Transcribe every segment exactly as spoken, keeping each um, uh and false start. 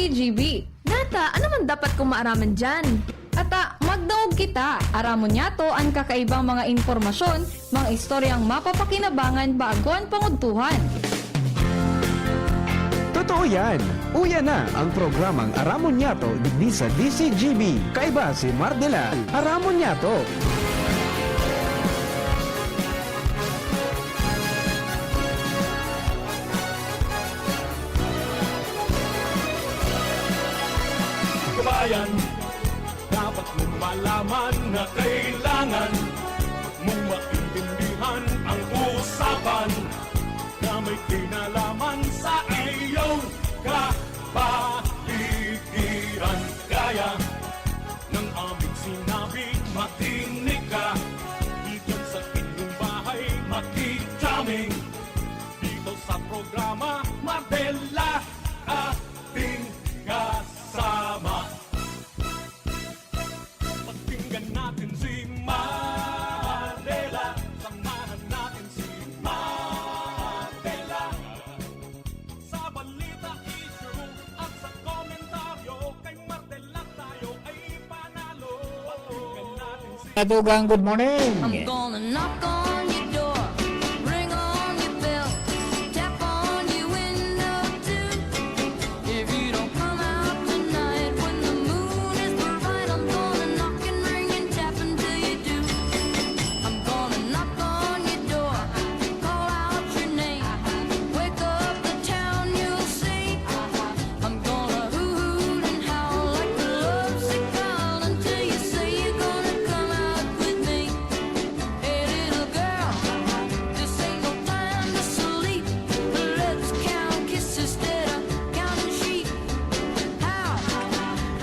G B. Nata, ano man dapat kong maaraman dyan? Ata, magdangog kita. Aramon niyato an kakaibang mga impormasyon, mga istoryang mapapakinabangan bago an pangudtuhan. Totoo yan! Uya na ang programang Aramon Niyato digdi sa D C G B. Kaiba si Mardela. Aramon Niyato! Kabayan, dapat mong malaman na kailangan mong maintindihan ang usapan na may kinalaman sa iyong kapaligiran. Kaya ng aming sinabi, makinig ka. Diyan sa inyong bahay, makijamming. Dito sa programa, Mardela, ating kasama. Pakinggan natin si Mardela. Samahan natin si Mardela. Sa balita, issue, at sa komentaryo, kay Mardela tayo ay panalo. Pakinggan natin si Katugang, good morning! I'm gonna knock on your door, ring on your bell, tap on your window too. If you don't come out tonight when the moon is bright, I'm gonna knock and ring and tap until you do. I'm gonna knock on your door, call out your name, wake up the town, you'll see. I'm gonna hoot and howl like a lovesick child until you say you're gonna come out with me. Hey, little girl, this ain't no time to sleep. Let's count kisses instead of counting sheep. How?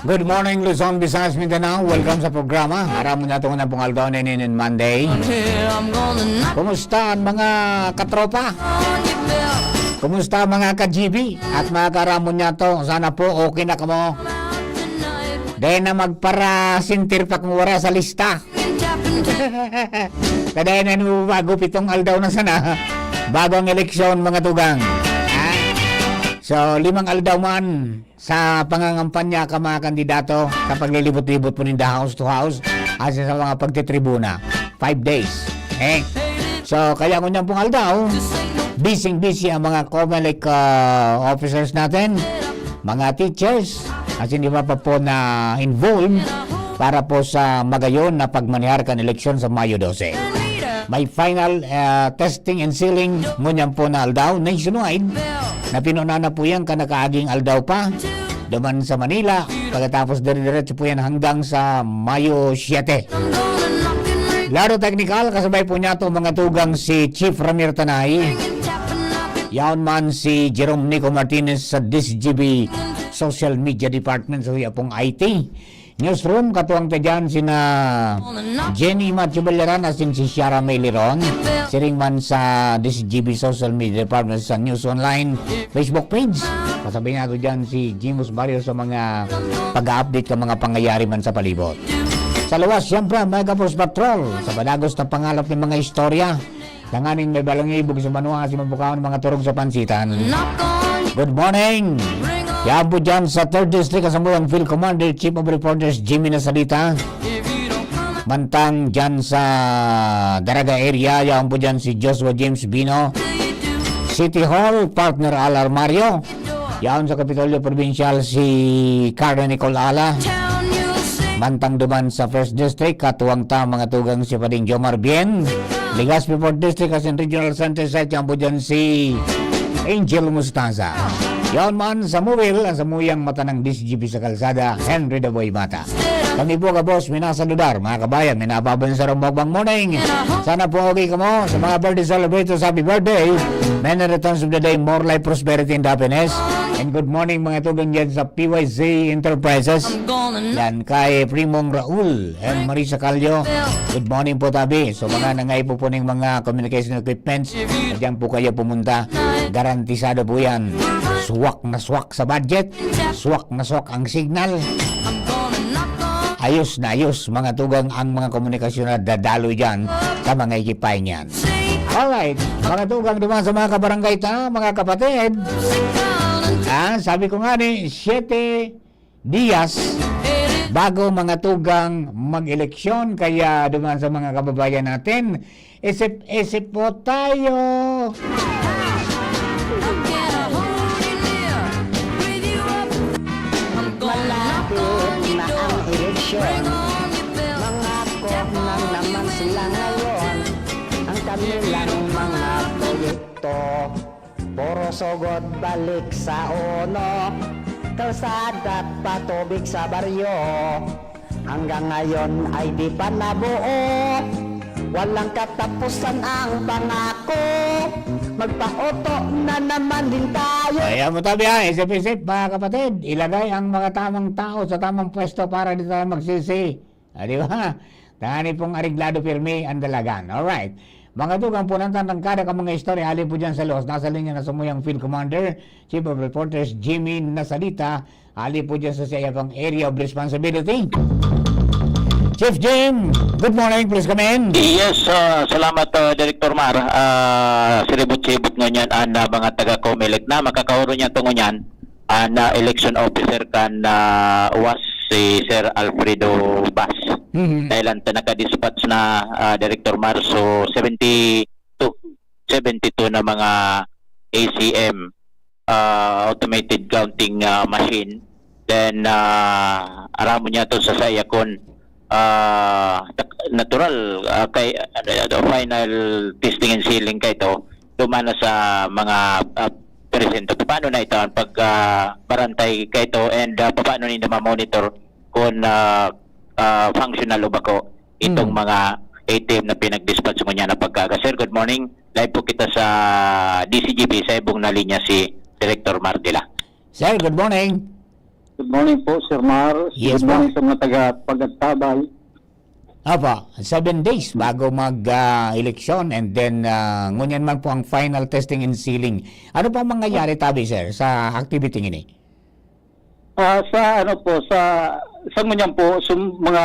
Good morning, Luzon, Visayas, Mindanao. Welcome sa programa. Aram mo na itong unang pong aldaw na inin Monday. Here I'm gonna knock. Kumusta ang mga katropa? On your bell. Kumusta ang mga ka-G B? At mga karamon niya to, sana po okay na kamo. Come out tonight. Dahil na magparasintir pa kung wala sa lista. Ring and tap until Kadayan na bago pitong aldaw na sana. Bago ang eleksyon, mga tugang. Ha? So, limang aldaw man sa pangangampanya ka mga kandidato sa paglilibot-libot po ninda house to house at sa mga pagtitribuna. Five days. Eh? So, kaya ngunyan pong aldaw, busy-busy ang mga COMELEC ah, officers natin, mga teachers, at hindi pa po na involved para po sa magayon na pagmanihar kan eleksyon sa Mayo dose. May final ah, testing and sealing ngunyan po na aldaw nationwide na pinuna na po yan kan nakaaging aldaw pa. Duman sa Manila, pagkatapos dire-diretso po yan hanggang sa Mayo siyete. Laro teknikal, kasabay po niya itong mga tugang si Chief Ramir Tanay, yaon man si Jerome Nico Martinez sa D C G B Social Media Department, so iya pong I T. Newsroom, katuwang ta dyan sina Jenny Matthew Ballaran asin si Shara May Liron. Siring man sa D C G B Social Media Department sa News Online Facebook page. Kasabay nato dyan si Jingos Barrio sa mga pag-update ka mga pangyayari man sa palibot. Sa luwas, siyempre, ang Mega Force Patrol sa padagos na pangalap ng mga istorya. Tanganing may balangibog sa banwa, si mabukaon mga turog sa pansitan. knock on Good morning! ring on Yan po dyan sa third District, kasambutan Field Commander, Chief of Reporters, Jimmy Nasalita. if you don't come out Mantang dyan sa Daraga area, yan po dyan si Joshua James Bino. till you do. City Hall, partner Al Armario. Yaon sa Kapitolyo Provincial si Karen Nicole Ala. Town you'll see. Mantang duman sa First District, katuwang ta mga tugang si Pading Jomar Bien. Legazpi Fourth District asin Regional Center Site, yan po dyan si Angel Mustaza. Yaon man sa Mobile, ang samuyang mata ng D C G B sa kalsada, Henry Daboy Mata. Kami po, kabos, minasaludar, mga kabayan, minababon sa Rumbok Bang Morning. Sana po okay kamo. Sa mga birthday celebrators, happy birthday. Many returns of the day, more life, prosperity, and happiness. And good morning, mga tugang dyan sa P Y Z Enterprises. I'm gonna knock Yan, kay Primong Raul and Marisa Calio. Good morning po, tabi. So, mga nangaipo po ng mga communication equipments, diyan po kayo pumunta. Garantisado po yan. Swak na swak sa budget. Swak na swak ang signal. I'm gonna knock on Ayos na ayos, mga tugang, ang mga komunikasyon na dadaloy dyan sa mga ikipain yan. say Alright, mga tugang, duman sa mga kabarangay ta, mga kapatid. sit down and Ah, sabi ko nga ni, siyete diyas bago mga tugang mag-eleksyon. Kaya duman sa mga kababayan natin, isip-isip po tayo. Malapit na ang eleksyon. Mangako na naman sila ngayon. Ang kanilang mga proyekto, puro sugod balik sa uno. Kalsada at patubig sa baryo. Hanggang ngayon ay di pa nabuo. Walang katapusan ang pangako. Magpauto na naman din tayo. Kaya mo tabi ha, isip-isip mga kapatid, ilagay ang mga tamang tao sa tamang pwesto para di tayo magsisi. Ah, di ba? Tani pong areglado pirmi ang dalagan. Alright. Mga tugang po ng tangkada ka mga istorya, hali po dyan sa Los. Nasa linya na sumuyang Field Commander, Chief of Reporters, Jimmy Nasalita. Hali po dyan sa siya pang area of responsibility. Chief Jim, good morning. Please come in. Yes, ah, salamat, ah, Director Mar. Ah, siribot-sibot ngunyan an, ah, mga taga-Comelec na makakaoro niya to ngunyan an, ah, election officer kan, ah, was si Sir Alfredo Bas. Mhm. Dahil ang nakadispatch na, ah, Director Mar, so seventy-two, seventy-two na mga A C M, ah, automated counting, ah, machine. Then, ah, aram mo niya to sa saya kun, ah, tak- natural, ah, kay, ah, final testing and sealing kay to, dumana sa mga, ah, presinto. Paano na ito ang pag, ah, barantay kay to and, ah, paano ninda ma-monitor kung, ah, ah, functional o bako itong Hmm. mga A T M na pinag-dispatch mo niya na pagkaga? Sir, good morning. Live po kita sa D C G B sa ibong na linya si Director Mardila. Sir, good morning. Good morning po, Sir Mar. Yes Good po. morning sa mga taga-pag-at-tabay. Apa, seven days bago mag-eleksyon and then ah, ngunyan man po ang final testing and sealing. Ano pong mangyayari tabi, sir, sa activity ini? Ah, sa ano po, sa sa ngunyan po, sa mga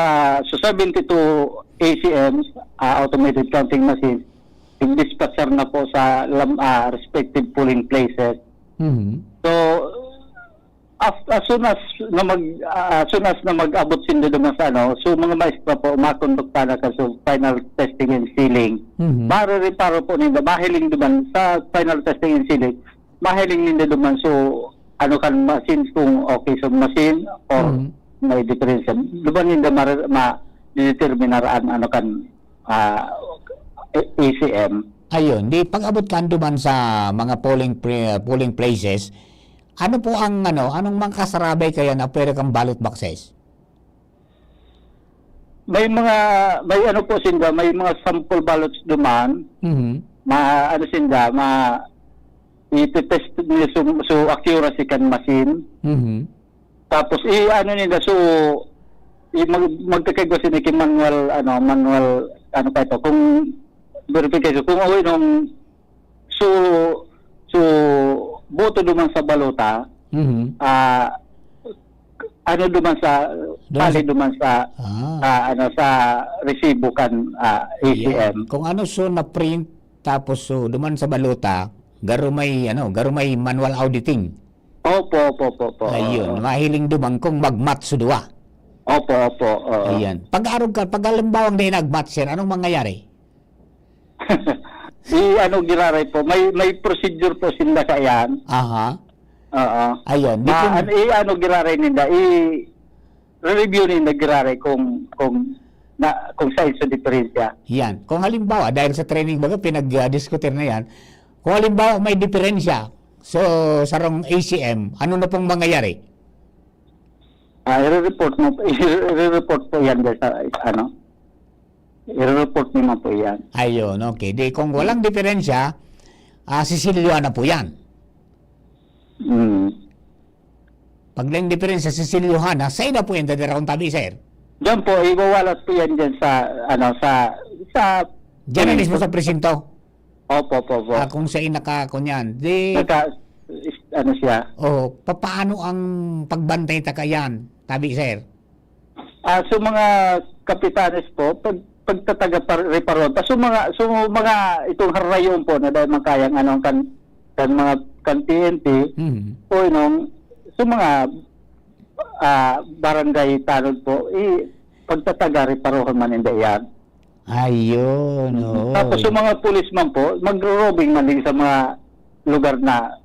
sa seventy-two A C Ms, ah, automated counting machines, nag-dispatcher na po sa lam, ah, respective polling places. Mhm. So, as, as soon as na mag ah, as soon as na mag-abot sinda duman sa ano, so mga maestra po, makondukta na ka so final testing and sealing. Mhm. Marereparo po ninda, mahiling duman sa final testing and sealing, mahiling ninda duman so ano kan machine, kung okay sa machine or Mhm. may diferensya. Duman ninda mare- ma-determinar an ano kan ah, A C M. Ayun, di pag-abot kan duman sa mga polling pre- polling places, ano po ang ano, anong mga kasarabay kaya na pwede kang ballot boxes? May mga, may ano po sinda, may mga sample ballots duman, Mhm. ma ano sinda, ma iti-test niya so, so accuracy kan machine. Mhm. Tapos i ano nila, so i mag, magkakaigwa sila ki manual, ano, manual, ano pa ito, kung verification, kung away nung so so boto duman sa balota, Mhm. ah ano duman sa Duman tali sa- duman sa Ah. ah, ano sa resibo kan ah, A C M. Yan. Kung ano so na-print tapos so duman sa balota, garo may ano, garo may manual auditing. Opo, opo, opo, opo. Ayun, Oo. mahiling duman kung mag-match so duwa. Opo, opo. Oo. Ayan. Pag-arog ka, pag halimbawang di nag-match yan, anong mangyayari? I ano giraray po, may may procedure po sinda sa yan. Aha. Oo. Ayun. Di Ma, kung- ano, i ano giraray ninda, i review ninda giraray kung kung na kung saan sa diferensya. Yan. Kung halimbawa, dahil sa training, baga pinag-diskutir na yan, kung halimbawa may diferensya, so, sarong A C M, ano na pong mangyayari? Ah, i-report mo, i-report po yan dyan sa ano. I-report niyo man po yan. Ayun, okay. Di kung walang diferensya, ah, sisilyohan na po yan. Mm. Pag lang diferensya, sisilyohan na, sa ina po yan, dadara kong tabi, sir. Diyan po, iwawalat po yan dyan sa, ano, sa, sa Diyan na mismo sa presinto. Opo, opo, opo. Ah, kung sa ina ka, kunyan. Di, Nagka, is- ano siya. oh, papaano ang pagbantay ta kayan, tabi, sir? Ah, so mga kapitanes po, pag pagtataga par- reparonta. So mga so mga itong harayon po na dahil man kayang ano kan kan mga kan T N T, Mhm. o inong, sa mga, ah, barangay tanod po, i-, pagtataga, reparohan man ninda iyan. Ayun, oo. Tapos yung mga pulis man po, magro-roving man din sa mga lugar na,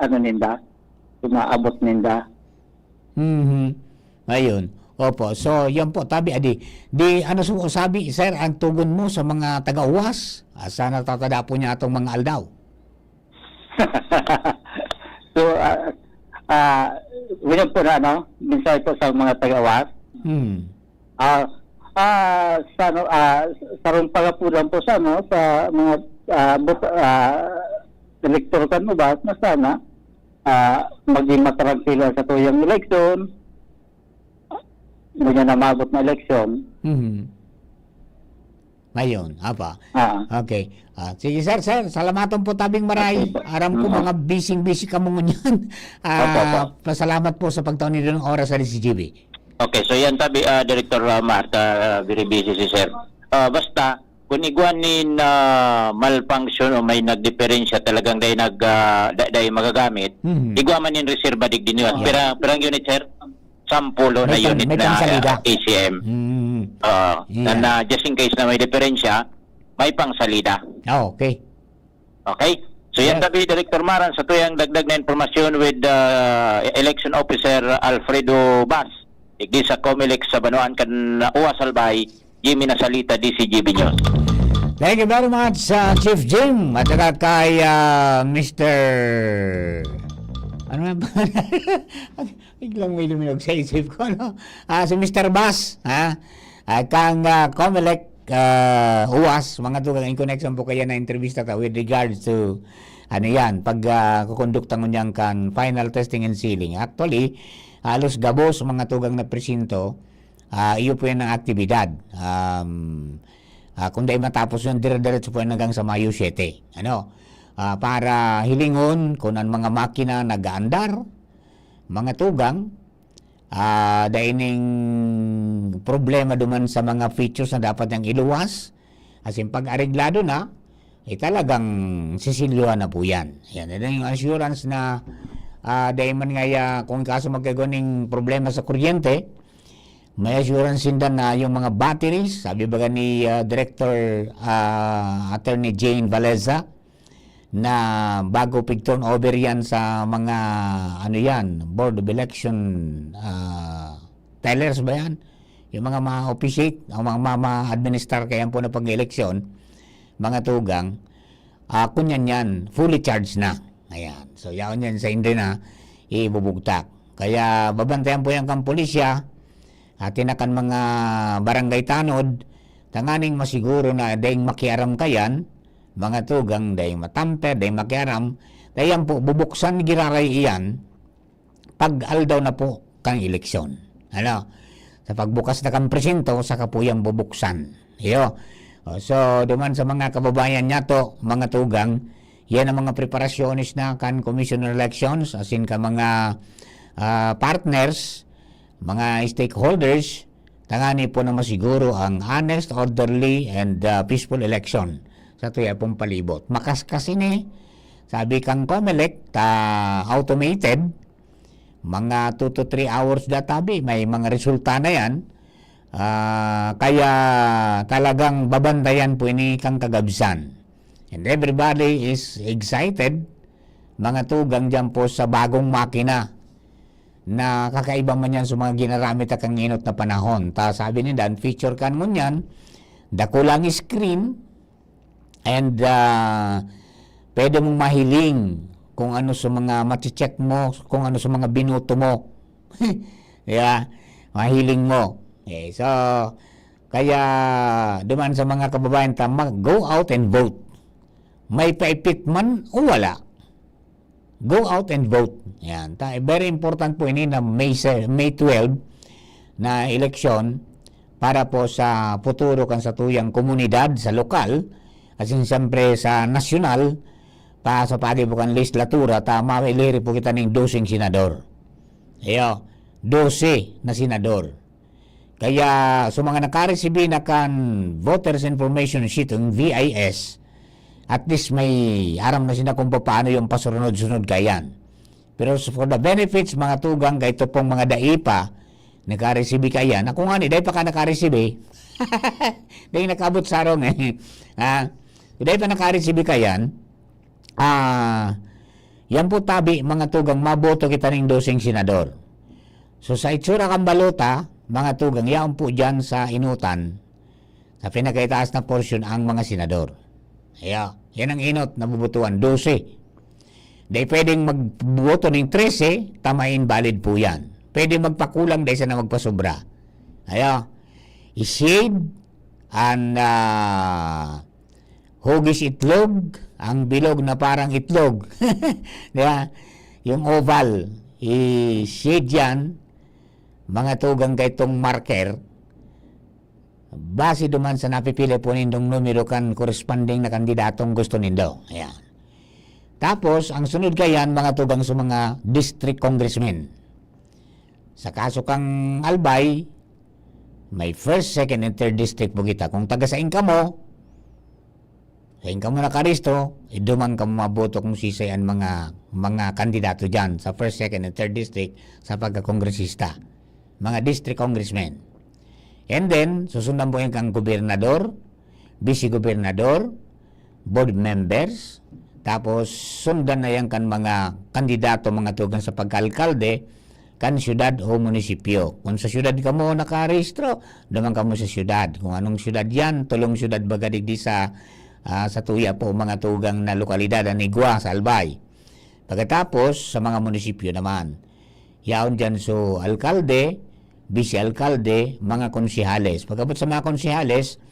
ano ninda, umaabot ninda. Mhm. Ayun. Opo. So, yan po, tabi, adi. Di, ano su-, sabi, sir, ang tugon mo sa mga taga-Uwas? Ah, sana tatada po niya atong mga aldaw. So, ah, ah, ganyan po na, ano, mensahe po sa mga taga-Uwas. Hmm. Ah, ah, sa, ano, ah, sarong pangapulan po sa, ano, sa mga, ah, bot-, ah, elektor kan Uwas na sana, ah, maging matarantila sa tuyang eleksyon. Hindi na maabot na eleksyon. Mhm. Ayun, apa. Ah. Okay. Ah, sige, sir, sir, salamaton po tabing maray. Okay po. Aram ko, Mm. mga busy-busy kamo ngunyan. Ah, Opo, opo. pasalamat po sa pagtaon ninyo ng oras sa D C G B. Okay, so yan tabi, ah, Director, ah, Mark, ah, very busy si sir. Ah, basta, kung igwa nin, ah, malfunction o may nagdiperensya talagang dahil nag, ah, da-, dahil magagamit, Mhm. igwa man nin reserba digdi niyo. Yeah. Pira, pirang unit, sir? Sampulo na May pang-, unit may na, pangsalida. ah, A C M. Mm. Ah, Yeah. na, na just in case na may diferensya, may pangsalida. Ah, okay. Okay? So, yan Yes. tabi, Director Maran, sa tuyang dagdag na impormasyon with, ah, Election Officer Alfredo Bas, igdi sa Comelec sa Banwaan kan Uwas, Albay, Jimmy Nasalita, D C G B News. Thank you very much, ah, Chief Jim, at saka kay, ah, Mister ano nga ba? Biglang may luminog sa isip ko, no? Ah, si Mister Bas, ha? Ah, kang, ah, Comelec, ah, Uwas, mga tugang, in connection po kaya na entrevista ta with regards to, ano yan, pag, ah, kukondukta ngunyan kan final testing and sealing. Actually, halos gabos, mga tugang, na presinto, ah, iyo po yan ang aktibidad. Um, ah, kung dahil matapos yun, dire-diretso po yan hanggang sa Mayo siete. Ano? Ah, para hilingon kung ang mga makina nag-aandar, mga tugang, ah, dai ning problema duman sa mga features na dapat niyang iluwas. As in, pag areglado na, eh, talagang sisilyuhan na po yan. Yan, yan ang assurance na, ah, dai man nga ya-, kung kaso magkagawa ning problema sa kuryente, may assurance sinda na yung mga batteries, sabi baga ni, ah, Director, ah, Attorney Jane Valeza, na bago pig-turn over yan sa mga, ano yan, Board of Election, ah, tellers ba yan? Yung mga ma-officiate, ang mga ma-, ma-administer kaya po na pag-eleksyon, mga tugang, ah, kunyan yan, fully charged na. Ayan. So, yaon yan sa hindi na ibubugtak. Kaya babantayan po yan kang pulisya, at tinakan mga barangay tanod, tanganing masiguro na daing makiaram kayan, mga tugang, daing matamper, daing makiaram, dayan po, bubuksan giraray iyan, pag aldaw na po kang eleksyon. Ano? Sa pagbukas na kang presinto, saka po yan bubuksan. Iyo. O, so, duman sa mga kababayan niya to, mga tugang, yan ang mga preparasyones na kan Commission on Elections, asin ka mga, ah, partners, mga stakeholders, tangani po na masiguro ang honest, orderly, and, ah, peaceful election sa tuya pong palibot. Makaskas ini, sabi kang Comelec, ta automated, mga two to three hours da tabi, may mga resulta na yan. Ah, kaya talagang babantayan po ini kang kagabsan. And everybody is excited, mga tugang diyan po sa bagong makina na kakaiba man yan sa mga ginaramit na kanginot na panahon. Ta sabi ni Dan, feature kan ngunyan, dakulang screen, and, ah, pwede mong mahiling kung ano sa mga mache-check mo, kung ano sa mga binoto mo. Di ba? Mahiling mo. Eh, so, kaya duman sa mga kababayan ta, mag-, go out and vote. May paipit man o wala, go out and vote. Yan. Ta-, very important po ini na May se-, May twelve na eleksyon para po sa futuro kan satuyang komunidad sa lokal, asin siyempre sa nasyonal, pa, sa pagi po kan lehislatura, ta mailiri po kita ning doseng senador. Iyo, dose na senador. Kaya, sa mga nakaresibi na kan Voters Information Sheet, ang V I S, At least may aram na sila kung paano yung pasurunod-sunod kaiyan. Pero for the benefits, mga tugang, kay ito pong mga dai pa, nakaresibi kaiyan. Ako nga ni, dai pa ka nakaresibi. Dai nakaabot sa arong eh. Ah, dai pa nakaresibi kaiyan. Ah, yan po tabi, mga tugang, maboto kita ning doseng senador. So, sa itsura kang balota, mga tugang, yaon po dyan sa inutan, sa pinakaitaas na portion ang mga senador. Ayo, yan ang inot na bubutuan, dose. Dai pwedeng magboto ning trese, tama invalid po yan. Pwede magpakulang, dai sana magpasobra. Ayo, i-shade and ah, hugis itlog, ang bilog na parang itlog. Di ba? Yung oval, i-shade yan, mga tugang kaitong marker, base duman sa napipili po nindong numero kan corresponding na kandidatong gusto nindo. Ayan. Tapos, ang sunod kayan, mga tugang sa mga district congressmen. Sa kaso kang Albay, may first, second, and third district po kita. Kung taga sain kamo, sain kamo nakarehistro, iduman kamo maboto kung sisay ang mga, mga kandidato dyan sa first, second, and third district sa pagkakongresista. Mga district congressmen. And then, susundan po yan kang gobernador, vice-gobernador, board members, tapos sundan na yan kan mga kandidato, mga tugang sa pagka-alkalde, kan syudad o munisipyo. Kung sa syudad kamo nakarehistro, duman kamo sa syudad. Kung anong syudad yan, tulong syudad baga digdi sa, ah, sa tuya po, mga tugang na lokalidad, an igwa sa Albay. Pagkatapos, sa mga munisipyo naman, yaon dyan so alkalde, vice-alkalde, mga konsehales. Pagkabot sa mga konsehales,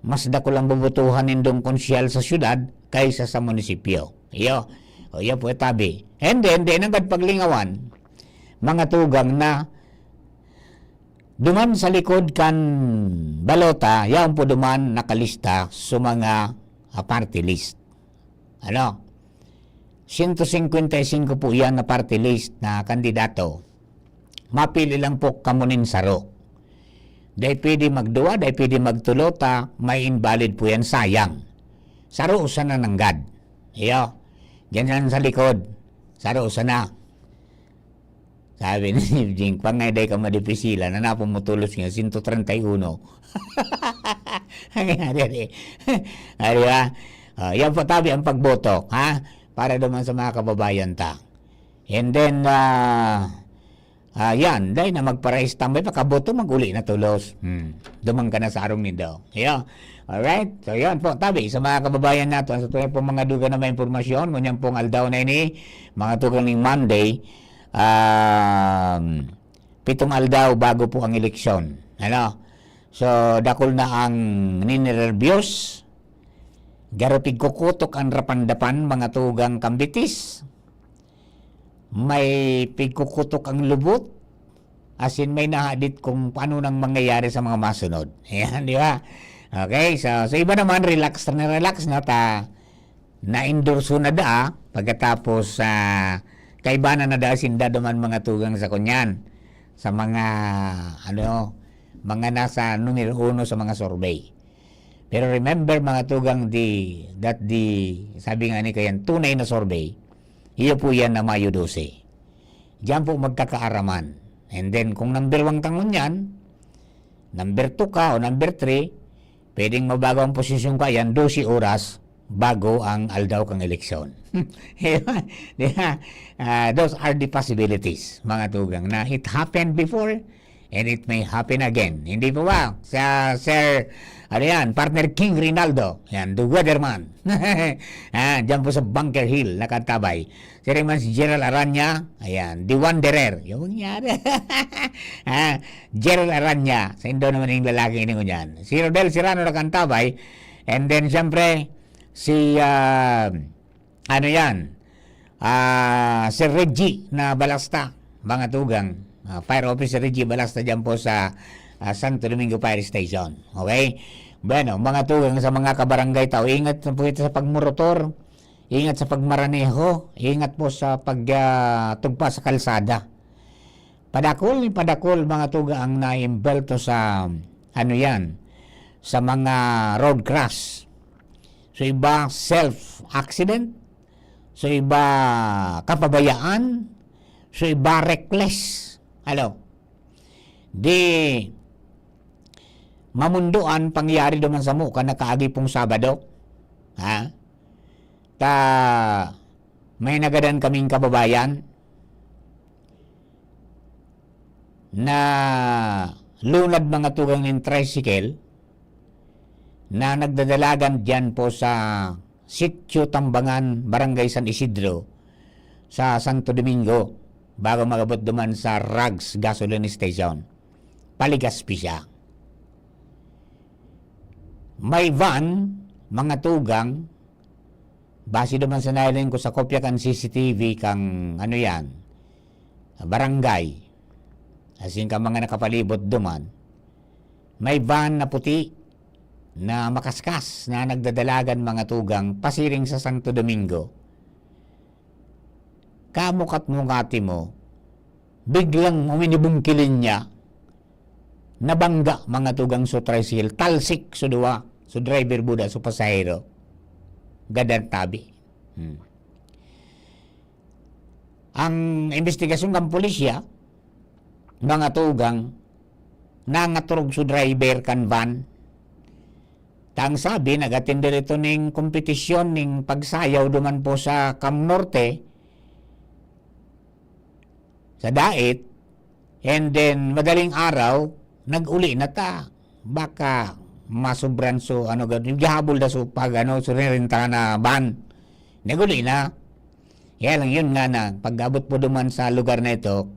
mas dakul ang bobotohan nindong konsehal sa syudad kaysa sa munisipyo. Iyo. O, iyo po, tabi. And then, di nanggad paglingawan, mga tugang na duman sa likod kan balota, yaon po duman nakalista sa mga, ah, party list. Ano? Siyento singkwenta y singko po yan na party list na kandidato. Mapili lang po kamo nin saro. Dai pwede magduwa, dai pwede magtulo, ta may invalid po yan, sayang. Saro sana nanggad. Iyo. Diyan lang sa likod. Saro sana. Sabi ni Jing, "Pangay dai ka madipisilan, hanapon mo tulos nga, sento treinta y uno." Ang nangyari, ah, di ba? Ah, yan po tabi ang pagboto, ha? Para naman sa mga kababayan ta. And then, ah, ah, yan, dai na magpara-standby, pagkaboto, mag-uli na tulos. Hmm. Duman ka na sa arong nindo. Iyo. Alright? So, yan po, tabi, sa mga kababayan nato, sa tuya po mga duga na may impormasyon, ngunyan pong aldaw na ini, mga tugang ning Monday, um, pitong aldaw bago po ang eleksyon. Ano? So, dakul na ang ninererbiyos. Garo pigkukutok ang rapandapan, mga tugang kambitis. May pigkukutok ang lubot. As in, may nahadit kung paano nang mangyayari sa mga masunod. Ayan, di ba? Okay, so, so iba naman, relax na relax na ta. Na-endorso na daa, pagkatapos, ah, kaibanan na daa sinda duman mga tugang sa kunyan, sa mga, ano, mga nasa numero uno sa mga survey. Pero remember, mga tugang, di, that the, sabi nga ni kayan, tunay na survey, iyo po yan na Mayo dose. Diyan po magkakaaraman. And then, kung number one ka ngunyan, number two ka o number three, pwedeng mabago ang posisyon ka yan, dose oras bago ang aldaw kang eleksyon. Di ba? Ah, those are the possibilities, mga tugang, na it happened before and it may happen again. Hindi po ba? Sa Sir, ano yan, partner King Rinaldo, yan, the weatherman. Ah, dyan po sa Bunker Hill, nakatabay. Siring man si General Aranya, ayan, The Wanderer. Yung nangyari. Ah, General Aranya, sa indo naman yung lalaki ini ngunyan. Si Rodel Serrano nakantabay, and then, siyempre, si, ah, ano yan, ah, si Reggie na Balasta, mga tugang. Ah, Fire Officer Reggie Balasta dyan po sa, ah, Santo Domingo Fire Station. Okay? Bueno, mga tugang sa mga kabarangay tao, ingat po ito sa pagmurotor. Ingat sa pagmaraneho, ingat po sa pag, ah, tugpa sa kalsada. Padakul ni padakul, mga tugang, ang naimbelto sa, ano yan, sa mga road crash. So iba self-accident, so iba kapabayaan, so iba reckless. Ano? Di mamundoan pangyayari duman samo kan nakaagi pong Sabado. Ha? Ta may nagadan kaming kababayan na lunad mga tugang nin tricycle na nagdadalagan diyan po sa Sitio Tambangan, Barangay San Isidro, sa Santo Domingo, bago mag-abot duman sa Rags Gasoline Station. Paligaspi siya. May van, mga tugang, base duman sa nahiling ko sa kopya kan C C T V kang, ano yan, barangay, asin ka mga nakapalibot duman, may van na puti na makaskas na nagdadalagan mga tugang pasiring sa Santo Domingo. Kamukat-mukati mo, biglang uminibong kilinya, nabangga mga tugang so tricycle, talsik so duwa, so driver buda, so pasahero. Gadan tabi. Hmm. Ang imbestigasyon kan pulisya, mga tugang, nangaturog so driver kan van. Tang sabi, nag-atender ito ning kompetisyon ning pagsayaw duman po sa Cam Norte, sa Dait, and then madaling araw, nag-uli na ta. Baka masubran so, ano, gad-, yung gihabol na so pag, ano, so rinrentahan na van. Nag-uli na. Kaya lang yun nga na, pag abot po duman sa lugar na ito,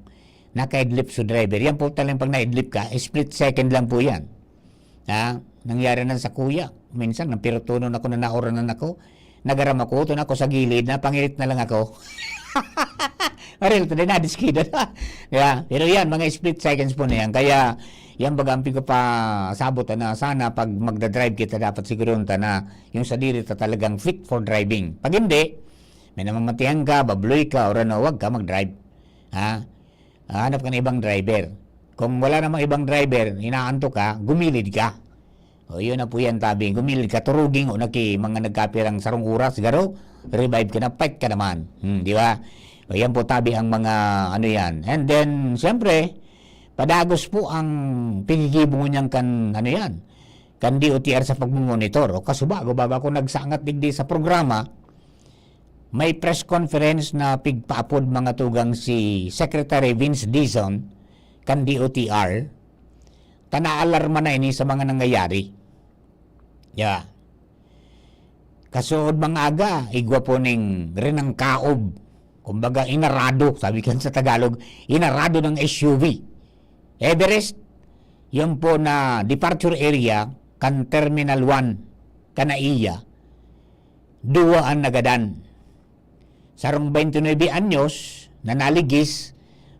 naka-idlip so driver. Yan po talagang pag na-idlip ka, split second lang po yan. Ha? Nangyari na sa kuya. Minsan, napirutunon ako na nauranan ako. Nagaram ako, ito na ako sa gilid, napangirit na lang ako. Maril, ito na, nadiskida na. Yeah. Pero yan, mga split seconds po na yan. Kaya, yan baga ang pigpapasabot na sana pag magdadrive kita, dapat siguro ta na yung sadiri ta talagang fit for driving. Pag hindi, may namamatihan ka, babloy ka, or ano, wag ka mag-drive. Ha? Ah, hanap ka ng ibang driver. Kung wala namang ibang driver, inaantok ka, gumilid ka. O, yun na po yan, tabi. Gumilid ka, turuging o naki, mga nagkapirang sarong oras, garo, revive ka na, fight ka naman. Hmm, di ba? O, yan po, tabi, ang mga, ano yan. And then, siyempre, padagos po ang piggigibo niyang kan, ano yan, kan D O T R sa pagmumonitor. O, kasubago, bago ako nagsangat digdi sa programa, may press conference na pigpaapod mga tugang si Secretary Vince Dizon kan D O T R, ta naalarma na ini sa mga nangyayari. Ya. Kasuod mga aga, igwa po ning rinangkaob. Kumbaga, inarado, sabi kan sa Tagalog, inarado ng S U V. Everest, yun po na departure area kan Terminal one, kan NAIA, duwa an nagadan. Sarong twenty-nine anyos na naligis,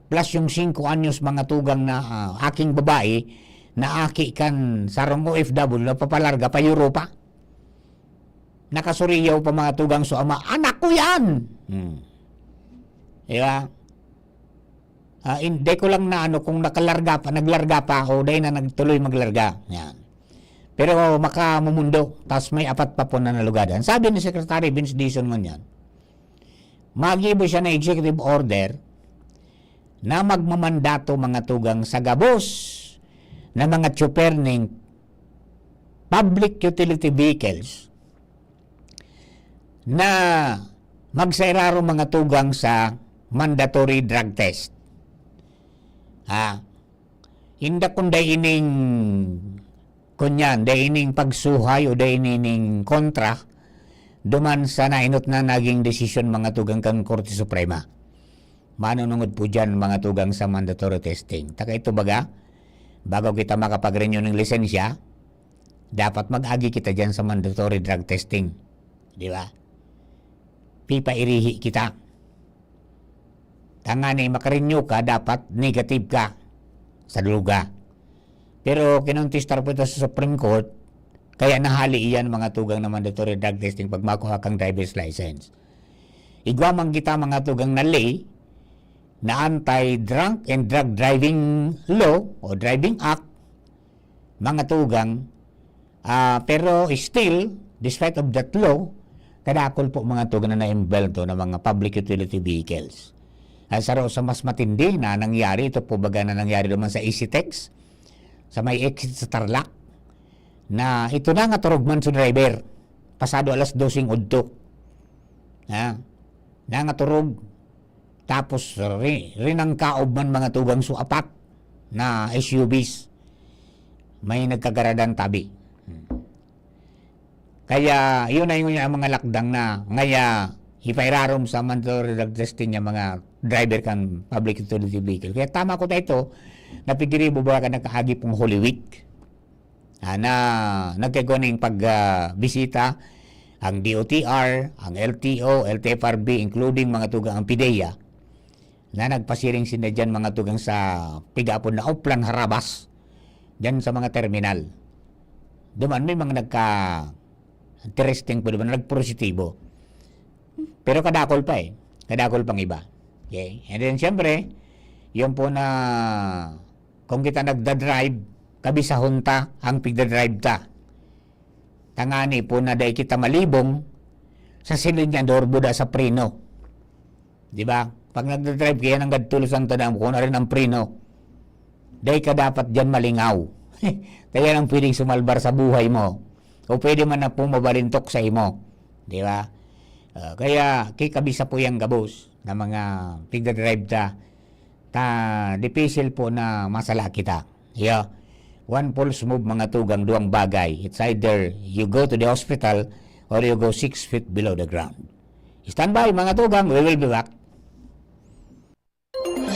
plus yung singko anyos mga tugang na, ah, aking babae na aki kan sarong O F W na papalarga pa Europa. Nakasuriyaw pa mga tugang so ama, "Anak ko yan!" Hmm. Di ba? Ah, in-, di ko lang na ano kung nakalarga pa, naglarga pa o di na nagtuloy maglarga. Yan. Pero makamumundo, tas may apat pa po na nalugadan. Sabi ni Secretary Vince Dizon ngunyan, magibo siya na executive order na magmamandato mga tugang sa gabos na mga tsuper ning public utility vehicles na magsairaro mga tugang sa mandatory drug test. Ha? Inda kun dai ining, kunyan, dai ining pagsuhay o dai ining kontra, duman sa nainot na naging desisyon mga tugang kan Korte Suprema. Manunungod po dyan mga tugang sa mandatory testing. Taka ito baga, bago kita makapag-renew ng lisensya, dapat mag-agi kita dyan sa mandatory drug testing. Di ba? Pipairihi kita. Tangani, makarenew ka, dapat negative ka sa druga. Pero kinontistar po ito sa Supreme Court, kaya nahali iyan mga tugang na mandatory drug testing pag makuha kang driver's license. Igwa man kita mga tugang na lei, na anti-drunk and drug driving law o driving act, mga tugang, ah, pero still, Despite of that law, kadakol po mga tugang na naimbento na mga public utility vehicles. Ang saro sa mas matindi na nangyari, ito po baga na nangyari naman sa EasyTex, sa may exit sa Tarlac, na ito na nga turog man sa driver, pasado alas doseng udto. Ha? Nangaturog, tapos ri-, rinangkaob man mga tugang so apat na S U Vs. May nagkagaradan tabi. Hmm. Kaya, yun na yun ang mga lakdang na ngaya ipairarom sa mandatory drug testing ng mga driver kan public utility vehicle. Kaya tama ko ta ito, napigiribo ba ka nakaagi pong Holy Week? Ah, na nagkagwa ning pag, ah, bisita ang D O T R, ang L T O, L T F R B, including mga tugang ang PDEA, na nagpasiring sinda dyan mga tugang sa pigapon na Oplan Harabas, dyan sa mga terminal. Duman may mga nagka-testing po, di ba, na nagpositibo. Pero kadakol pa eh. Kadakol pang iba. Okay? And then, siyempre, yun po na kung kita nagdadrive, kabisahon ta ang pigdadrive ta. Tangani po na dai kita malibong sa silinyador buda sa preno. Di ba? Pag nagdadrive kaya nang gadtulosan ta na kung ano rin ang preno. Dai ka dapat dyan malingaw. Kaya lang pwedeng sumalbar sa buhay mo. O pwede man na pumabalintok sa imo. Di ba? Ah, kaya kikabisa po yung gabos na mga pigdadrive ta. Ta, dipisil po na masala kita. Yeah. One false move, mga tugang, duwang bagay. It's either you go to the hospital or you go six feet below the ground. Stand by, mga tugang. We will be back.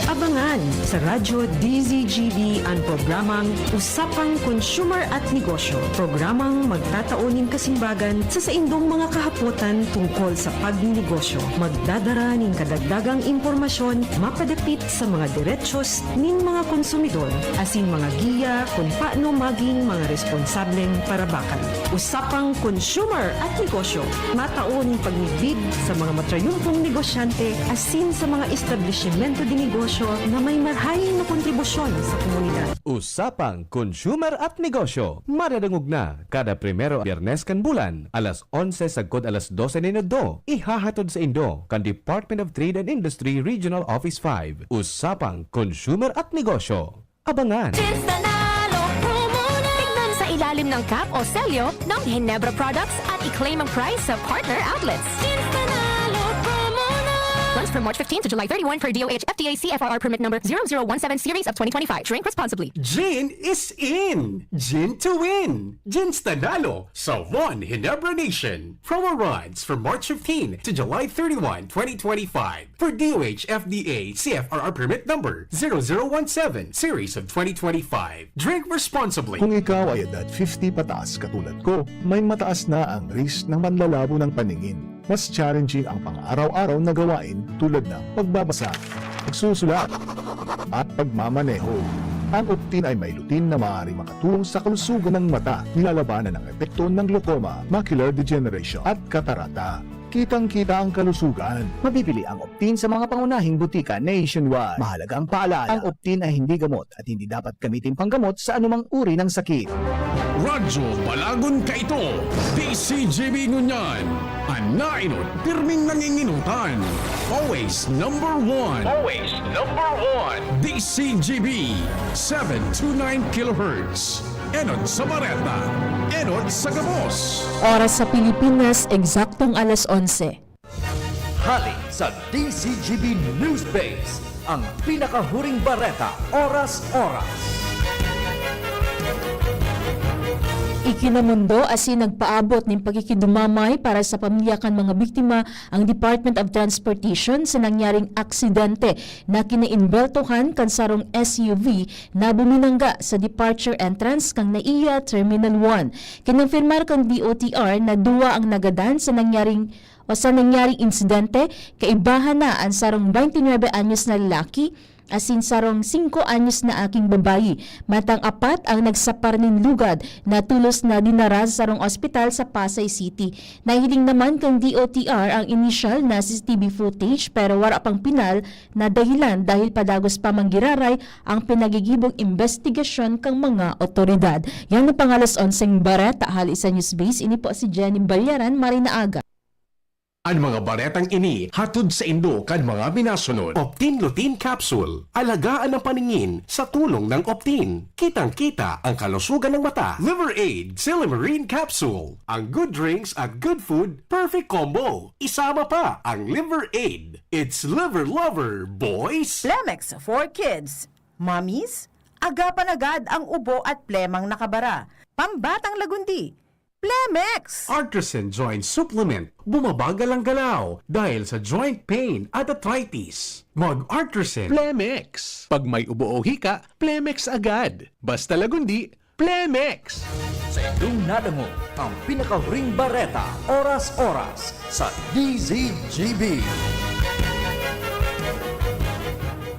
Abangan sa Radyo D Z G B an programang Usapang Consumer at Negosyo, programang magtatao nin kasimbagan sa saindong mga kahapotan tungkol sa pagninegosyo. Magdadara nin kadagdagang impormasyon mapadapit sa mga derechos nin mga konsumidor asin mga giya kun paano maging mga responsableng parabakan. Usapang Consumer at Negosyo, matao nin pagmidbid sa mga matrayumpong negosyante asin sa mga establisimento de negosyo na may marahay na kontribusyon sa komunidad. Usapang Consumer at Negosyo, madadangog na kada primero, Biyernes kan bulan, alas onse sagkod alas dose nin udto. Ihahatod saindo kan Department of Trade and Industry Regional Office five. Usapang Consumer at Negosyo. Abangan. Jeans Nanalo Promo na! Tignan sa ilalim ng cap o selyo ng Ginebra products at i-claim ang prize sa partner outlets. Jeans Nanalo Promo na! Runs from March fifteen to July thirty-one per D O H F D A C F R R permit number zero zero one seven series of twenty twenty-five. Drink responsibly. Gin is in! Gin to win! Jeans Nanalo sa One Ginebra Nation. Promo runs from March fifteen to July thirty-one, twenty twenty-five. For D O H F D A C F R R permit number zero zero one seven series of twenty twenty-five. Drink responsibly. Kung ikaw ay edad fifty pataas katulad ko, may mataas na ang risk ng manlalabo ng paningin. Mas challenging ang pang-araw-araw na gawain tulad ng pagbabasa, pagsusulat, at pagmamaneho. Ang Optin ay may lutein na maaaring makatulong sa kalusugan ng mata, nilalabanan ang epekto ng glaucoma, macular degeneration, at katarata. Kitang-kita ang kalusugan. Mabibili ang Optin sa mga pangunahing butika nationwide. Mahalaga ang paalala, ang Optin ay hindi gamot at hindi dapat gamitin panggamot sa anumang uri ng sakit. Radyo Balagon Kaito, D C G B ngunyan. An naenot, pirming nanginginutan. Always number one. Always number one. D C G B, seven two nine kilohertz. Enot sa bareta, enot sa gabos. Oras sa Pilipinas, eksaktong alas onse. Hali sa D C G B News Base, ang pinakahuring bareta, oras-oras. Ikinamundo asin nagpaabot nin pakikidumamay para sa pamilya kan mga biktima ang Department of Transportation sa nangyaring aksidente na kinaimbeltohan kan sarong S U V na buminangga sa departure entrance kan NAIA Terminal one. Kinompirmar kan D O T R na duwa ang nagadan sa nangyaring o sa nangyaring insidente, kaibahan na an sarong twenty-nine anyos na lalaki asin sarong singko anyos na aking babayi. Matang apat ang nagsapar nin lugad na tolos na dinara sa sarong ospital sa Pasay City. Nahiling naman kan D O T R ang inisyal na C C T V footage, pero wara pang pinal na dahilan dahil padagos pa man giraray ang pinagigibong imbestigasyon kan mga otoridad. Yan ang pang alas onseng bareta hali sa Newsbase. Ini po si Jenny Balyaran. Maray na aga. An mga baretang ini hatod saindo kan mga minasunod. Optin Lutein Capsule. Alagaan ang paningin sa tulong ng Optin. Kitang-kita ang kalusugan ng mata. Liver Aid, Silymarin Capsule. Ang good drinks at good food, perfect combo. Isama pa ang Liver Aid. It's Liver Lover, boys! Plemex for Kids. Mommies, agapan agad ang ubo at plemang nakabara. Pambatang lagundi. Plemex! Artisan Joint Supplement. Bumabagal ang galaw dahil sa joint pain at arthritis. Mag-Artisan. Plemex. Pag may ubo o hika, Plemex agad. Basta lagundi, Plemex! Sa indong nadangog ang pinakahuring bareta, oras-oras, sa D Z G B.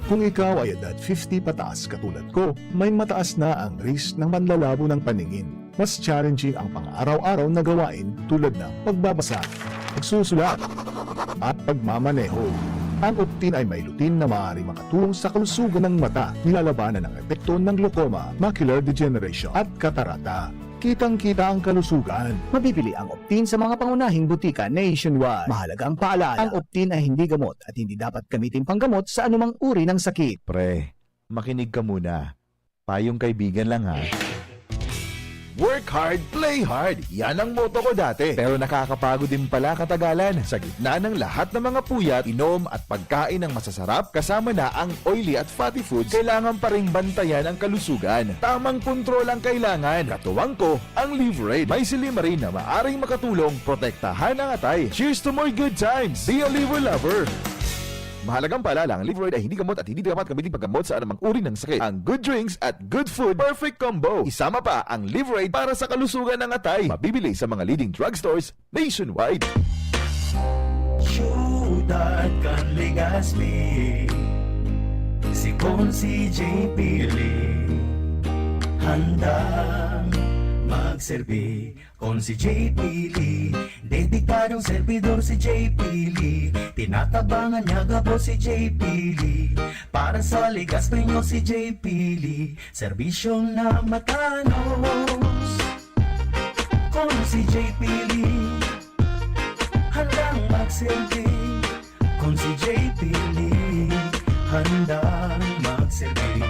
Kung ikaw ay edad fifty pataas katulad ko, may mataas na ang risk ng panlalabo ng paningin. Mas challenging ang pang-araw-araw na gawain tulad ng pagbabasa, pagsusulat, at pagmamaneho. Ang Optin ay may lutein na maaaring makatulong sa kalusugan ng mata, nilalabanan ang epekto ng glaucoma, macular degeneration, at katarata. Kitang-kita ang kalusugan. Mabibili ang Optin sa mga pangunahing butika nationwide. Mahalaga ang paalala, ang Optin ay hindi gamot at hindi dapat gamitin panggamot sa anumang uri ng sakit. Pre, makinig ka muna. Payong kaibigan lang, ha. Work hard, play hard. Yan ang motto ko dati. Pero nakakapagod din pala katagalan. Sa gitna ng lahat ng mga puyat, inom at pagkain ng masasarap, kasama na ang oily at fatty foods, kailangan pa ring bantayan ang kalusugan. Tamang kontrol ang kailangan. Katuwang ko, ang Liverade. May silymarin na maaring makatulong protektahan ang atay. Cheers to more good times! Be a Liver Lover! Mahalagang paalala, ang Liverade ay hindi gamot at hindi dapat gamitin paggamot sa anumang uri ng sakit. Ang good drinks at good food, perfect combo. Isama pa ang Liverade para sa kalusugan ng atay. Mabibili sa mga leading drugstores nationwide. Siyudad kan Legazpi, si Consi J P Lee, handang magserbi. Consi J P Lee, dedikadong servidor si J P Lee. Tinatabangan niya gabos si J P Lee. Para sa Legazpeño si J P Lee, serbisyong na matanos. Consi J P Lee, handang magserbi. Consi J P Lee, handang magserbi.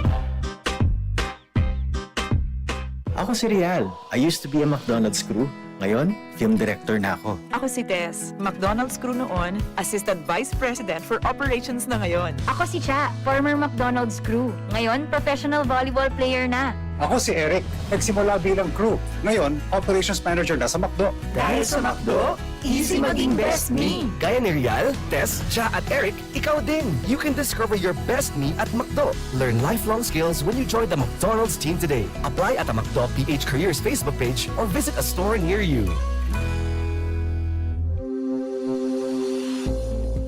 Ako si Rial. I used to be a McDonald's crew. Ngayon, film director na ako. Ako si Tess, McDonald's crew noon, Assistant Vice President for Operations na ngayon. Ako si Cha, former McDonald's crew. Ngayon, professional volleyball player na. Ako si Eric. Nagsimula bilang crew. Ngayon, operations manager na sa McDo. Dahil sa McDo, easy maging best me. Gaya ni Rial, Tess, Cha at Eric, ikaw din! You can discover your best me at McDo. Learn lifelong skills when you join the McDonald's team today. Apply at a McDo P H Careers Facebook page or visit a store near you.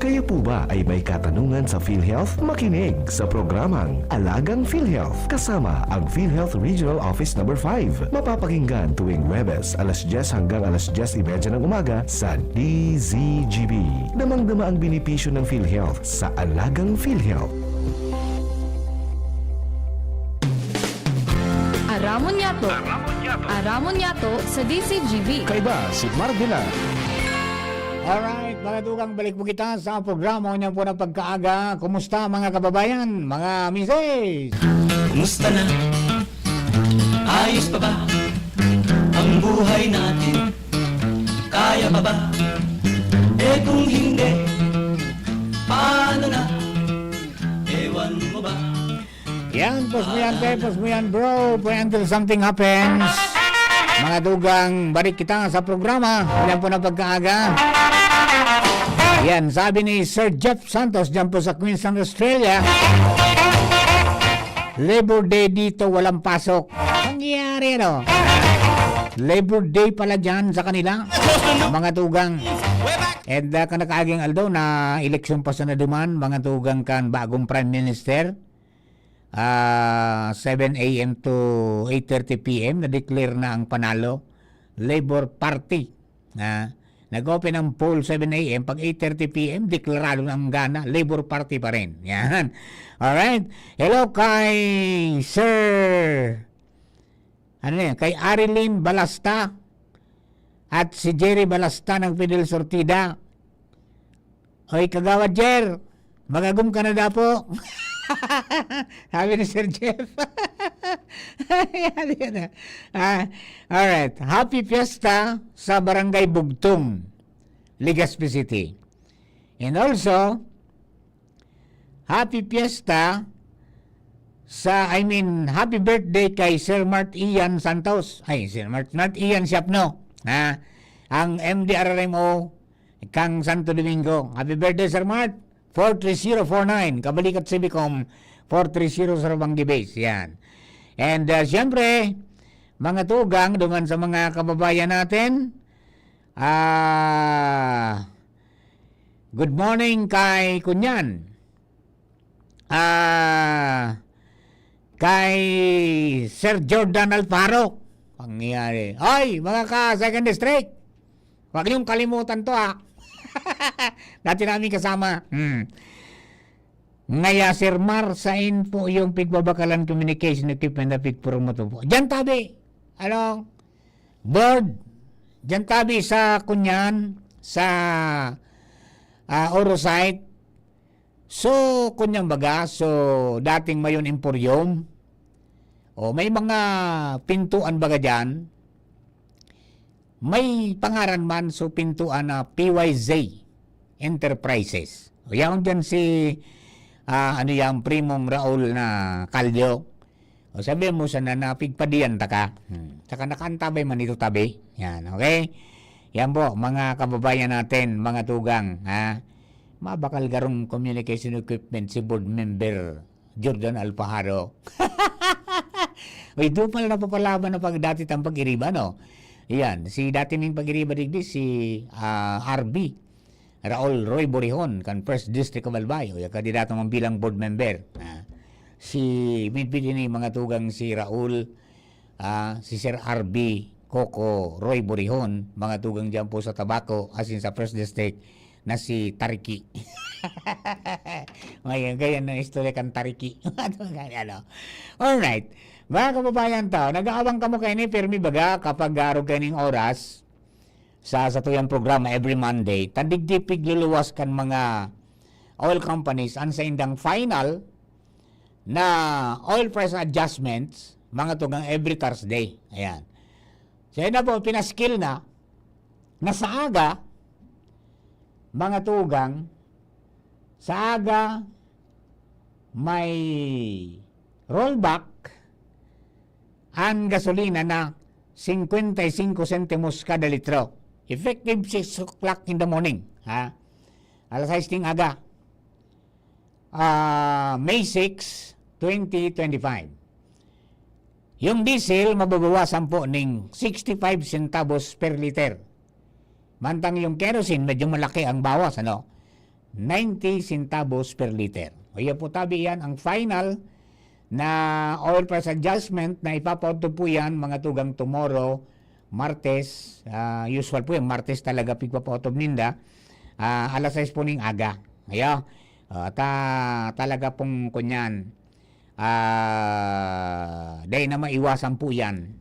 Kayo po ba ay may katanungan sa PhilHealth? Makinig sa programang Alagang PhilHealth kasama ang PhilHealth Regional Office Number five. Mapapakinggan tuwing Huwebes, alas dyes hanggang alas dyes y media ng umaga sa D Z G B. Damang-dama ang benepisyo ng PhilHealth sa Alagang PhilHealth. Aramon Yato. Aramon Yato sa D Z G B. Kaiba si Marvela. Alright, mga dugang, balik po kita sa programa niyan po ng pagkaaga. Kumusta, mga kababayan, mga misis? Kumusta na? Ayos pa ba ang buhay natin? Kaya pa ba? Eh, kung hindi, paano na? Ewan mo ba? Yan, pos mo yan, te, pos mo yan, bro. Pwede until something happens. Mga dugang, balik kita sa programa. Yan po na pagkaaga. Yan, sabi ni Sir Jeff Santos, dyan po sa Queensland, Australia, "Labor Day dito, walang pasok." Nangyayari, ano? Labor Day pala dyan sa kanila, mga dugang. And, ah, kan nakaaging aldaw na eleksyon pa sana duman, mga dugang, kan bagong Prime Minister. ah, seven a m to eight thirty p m, na-declare na ang panalo, Labor Party. Ah, nag-open ang poll seven a m, pag eight thirty p m, deklarado na ang gana, Labor Party pa rin. Yan. Alright. Hello kay Sir, ano na yan? Kay Arilyn Balasta at si Jerry Balasta ng Fidel Sortida. Oy, Kagawad Jer, magagom ka na dapo. Sabi ni Sir Jeff. Yan, yan, ah. Ah, alright. Happy Fiesta sa Barangay Bugtong, Legazpi City. And also, Happy Fiesta sa, I mean, happy birthday kay Sir Mart Ian Santos. Ay, Sir Mart, Mart Ian Siapno, ha? Ang M D R R M O kang Santo Domingo. Happy birthday, Sir Mart. Four three zero four nine. Kabalikat Civicom, four three zero sa Rubanggi Base. Yan. And, uh, siyempre, mga tugang, duman sa mga kababayan natin, ah, good morning kay Kunyan. Ah, kay Sir Jordan Alfaro. Pangyayari. Ay, mga ka Second District, huwag niyong kalimutan to, ah. Dati namin kasama. Hmm. Ngaya, Sir Mar, sain po yung pigbabakalan communication equipment na pigpromote po? Diyan tabi. Ano? Board. Diyan tabi sa Kunyan, sa, ah, Oro site. So, Kunyan baga, so, dating Mayon Emporium. O, may mga pintuan baga diyan. May pangaran man, so, pintuan na P Y Z Enterprises. O, yaon diyan si, ah, ano yan, Primong Raul na Caldo. O, sabi mo sana na pigpadiyan ta ka. Hmm. Saka nakaantabay man ito tabi. Yan, okay? Yan po, mga kababayan natin, mga tugang, ha? Mabakal garong communication equipment si board member Jordan Alpajaro. Uy, doon pala napapalaban na pag dati tang pag-iriba, no? Yan, si dati ning pag-iriba digdi, si, ah, R B. Raul Roy Borihon, kan First District of Albay, o yung kandidato man bilang board member. Ah, si, midbid ini mga tugang si Raul, ah, si Sir R B Coco Roy Borihon, mga tugang diyan po sa Tabaco, as in sa First District, na si Tariki. Ngayon, ganyan ang istorya kan Tariki. Ano, ano? Alright. Mga kababayan tao, nag-aawang kamo kaini, pirmi baga, kapag arog kaining oras, sa satuyang programa every Monday, ta digdi pigluluwas kan mga oil companies an saindang final na oil price adjustments, mga tugang, every Thursday. Ayan. So, yun na po, pinaskil na, na sa aga, mga tugang, sa aga, may rollback an gasolina na singkwenta y singko sentimos kada litro. Effective six o'clock in the morning, ha? Alas sais ning aga. Ah, May six, twenty twenty-five. Yung diesel, mababawasan po ning sixty-five centavos per liter. Mantang yung kerosene, medyo malaki ang bawas, ano? Ninety centavos per liter. O, yan po, tabi yan, ang final na oil price adjustment na ipapauto po yan, mga tugang, tomorrow, Martes. Ah, usual po yan, Martes talaga pigpapautob ninda. Ah, alas sais po ning aga. Ayo. Ah, ta-, talaga pong kunyan. Ah, dai na maiwasan po yan.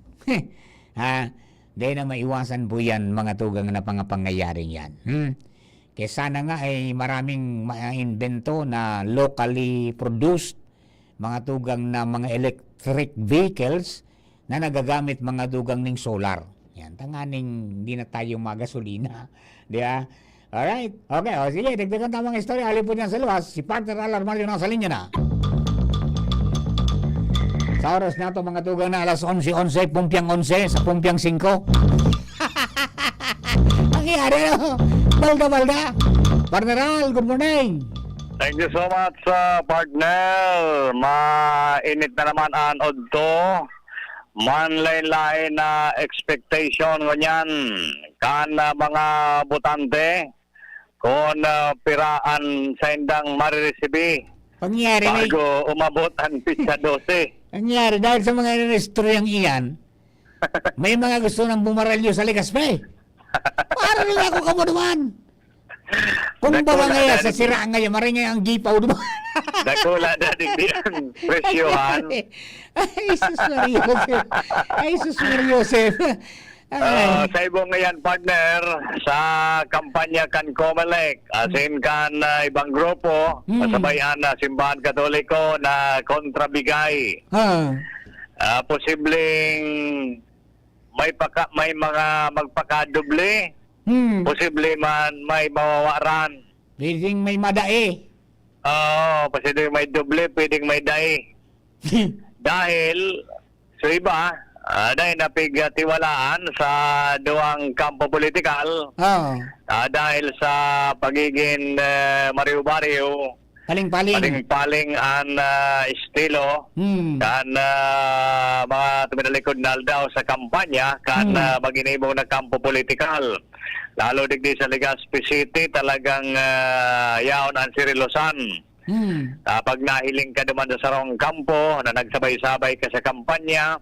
Ha? Dai na maiwasan po yan, mga tugang, na mga pangyayaring yan. Hmm? Kaya sana nga ay maraming ma-imbento na locally produced, mga tugang, na mga electric vehicles na nagagamit, mga tugang, ning solar. Yan, tanganing hindi na tayo magasolina. Di ba? Alright. Okay, o sige, dagdagan ta mga istorya. Alipod yan sa luwas, si Partner Al Armario nasa linya na. Sa oras na to, mga tugang, na alas onse onse, pumpiang onse, sa pumpiang singko. Ang nangyari, no? Balda-balda. Partner Al, good morning. Thank you so much, uh, partner. Mainit na naman an udto. Manlain-lain na expectation ngunyan kan, ah, mga botante, kun, ah, pira an saindang mariresibi Pangyari, may Bago umabot ang petsa dose. Nangyari, dahil sa mga istoryang iyan, may mga gusto nang bumaralyo sa Legazpi. Parang ako ka mo naman. Kung Dakula baga ngaya na sa din. Sira ngaya, maray ngaya ang gipaw naman. Dakula na din di ang presyohan. Ay, sus Maria Joseph. Ay, sus Maria Joseph. Ay. Ah, sa ibong ngayan, partner, sa kampanya kan Comelec, as in kan, ah, ibang grupo, Hmm. kasabayan na simbahan Katoliko na kontrabigay. Ah. Ah, posibleng may paka-, may mga magpakadoble, Hmm. posible man may mawawaran. Pwedeng may madai. Oo, posible may doble, pwedeng may dai. Dahil sa iba, ah, dahil napigtiwalaan sa duwang kampo politikal, Oo. ah, dahil sa pagiging, eh, mariw-bariw, Paling-paling. paling-paling an, ah, estilo Hmm. kan, ah, mga tuminalikod na aldaw sa kampanya kan, Hmm. ah, maginibong na kampo politikal. Lalo digdi sa Legazpi City, talagang, ah, yaon an seryosohan. Hmm. Ah, pag nahiling ka duman sa sarong kampo na nagsabay-sabay ka sa kampanya,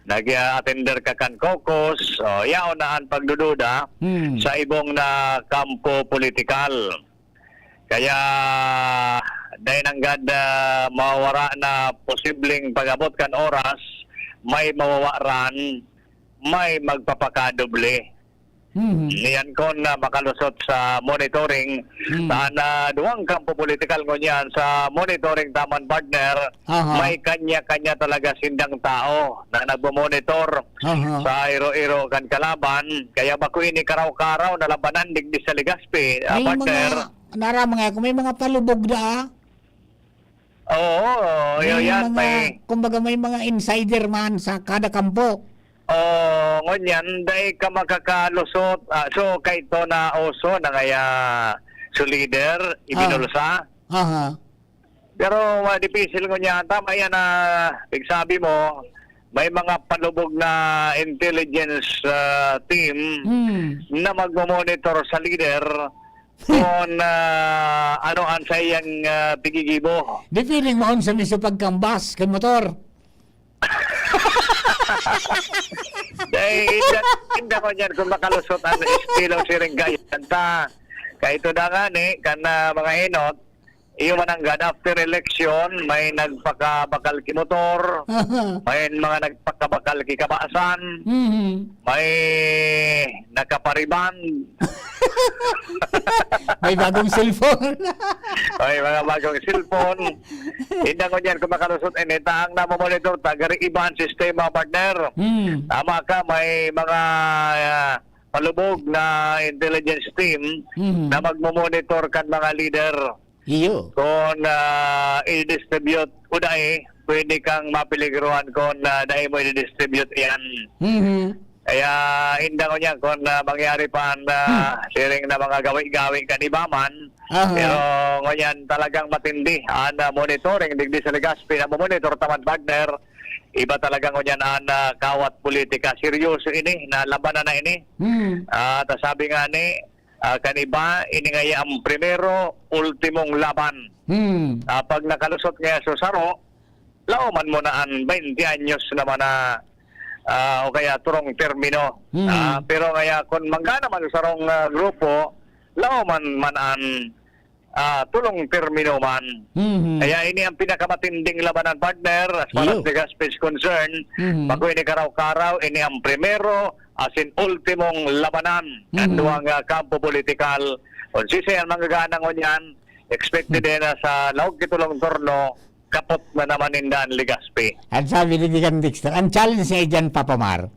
nag-attender ka kan caucus, o, yaon na an pagdududa Hmm. sa ibong na kampo politikal. Kaya, dai nanggad, ah, mawawara na posibleng pag-abot kan oras, may mawawaran, may magpapakadoble. Mhm. Niyan kon, ah, makalusot sa monitoring, Hmm. ta na duwang kampo politikal ngunyan sa monitoring taman, partner, Aha. may kanya-kanya talaga sindang tao na nagmo-monitor Aha. sa iro-iro kan kalaban. Kaya bako ini karaw-karaw na labanan digdi sa Legazpi, ah, May partner. mga, naraman nga ako, may mga palubog na, ah. Oo, May yun yan, mga, may kumbaga, may mga insider man sa kada kampo. Oo, ngunyan, dai ka makakalusot. Ah, so, kaito na uso na ngaya sa leader, Ah. ibinulsa. Aha. Pero, ah, dipisil ngunyan. Tama yan na pigsabi mo, may mga palubog na intelligence, ah, team Hmm. na magmo-monitor sa leader kung, ah, ano ang saiyang, ah, pigigibo. Di feeling mo, unsa mi sa pagkambas kan motor? Dai, inda, inda ko niyan kung makalusot ang estilo siring kayo. Kanta, kaito na nga ni, kan, ah, mga enot, iyo man ang gad, after election, may nagpakabakal ki motor, may mga nagpakabakal ki kabasan, Mhm. may nakapariban. May bagong cellphone. May mga bagong cellphone. Inda ngunyan kung makalusot, eh, neta ang namomonitor ta, gari iba ang sistema, partner. Hmm. Tama ka, may mga, ah, palubog na intelligence team Mhm. na magmo-monitor kan mga leader. Iyo. Kung, ah, i-distribute o dai, pwede kang mapeligrohan kung, ah, dai mo i-distribute iyan. Mhm. Kaya inda ngunyan kung, ah, mangyari pa an, ah, Hmm. siring na mga gawi-gawi kan iba man. Aha. Pero ngunyan talagang matindi an, ah, monitoring digdi sa Legazpi, namomonitor ta man, partner. Iba talaga ngunyan an, ah, kawat politika. Seryoso ini, na labanan na ini. Hmm. Ah, ta sabi nga ni, ah, kan iba, ini ngaya ang primero, ultimong laban. Hmm. Ah, pag nakalusot ngaya sa saro, laoman mo na an baynte anyos naman na, ah, o kaya turong termino. Hmm. Ah, pero ngaya, kun manggana man sa sarong, ah, grupo, laoman man an, ah, tulong termino man. Mhm. Kaya ini ang pinakamatinding labanan, partner, as far as Iyo. Legazpi is concerned. Mhm. Bako ini karaw-karaw, ini ang primero, as in, ultimong labanan kan Mhm. duwang, ah, kampo politikal. Kung sisay ang manggagana ngunyan, expected Hmm. na sa laog ki tulong turno, kapot na naman ninda an Legazpi. Ang sabi ni Deacon Dexter, ang challenge niya dyan, Papa Mar,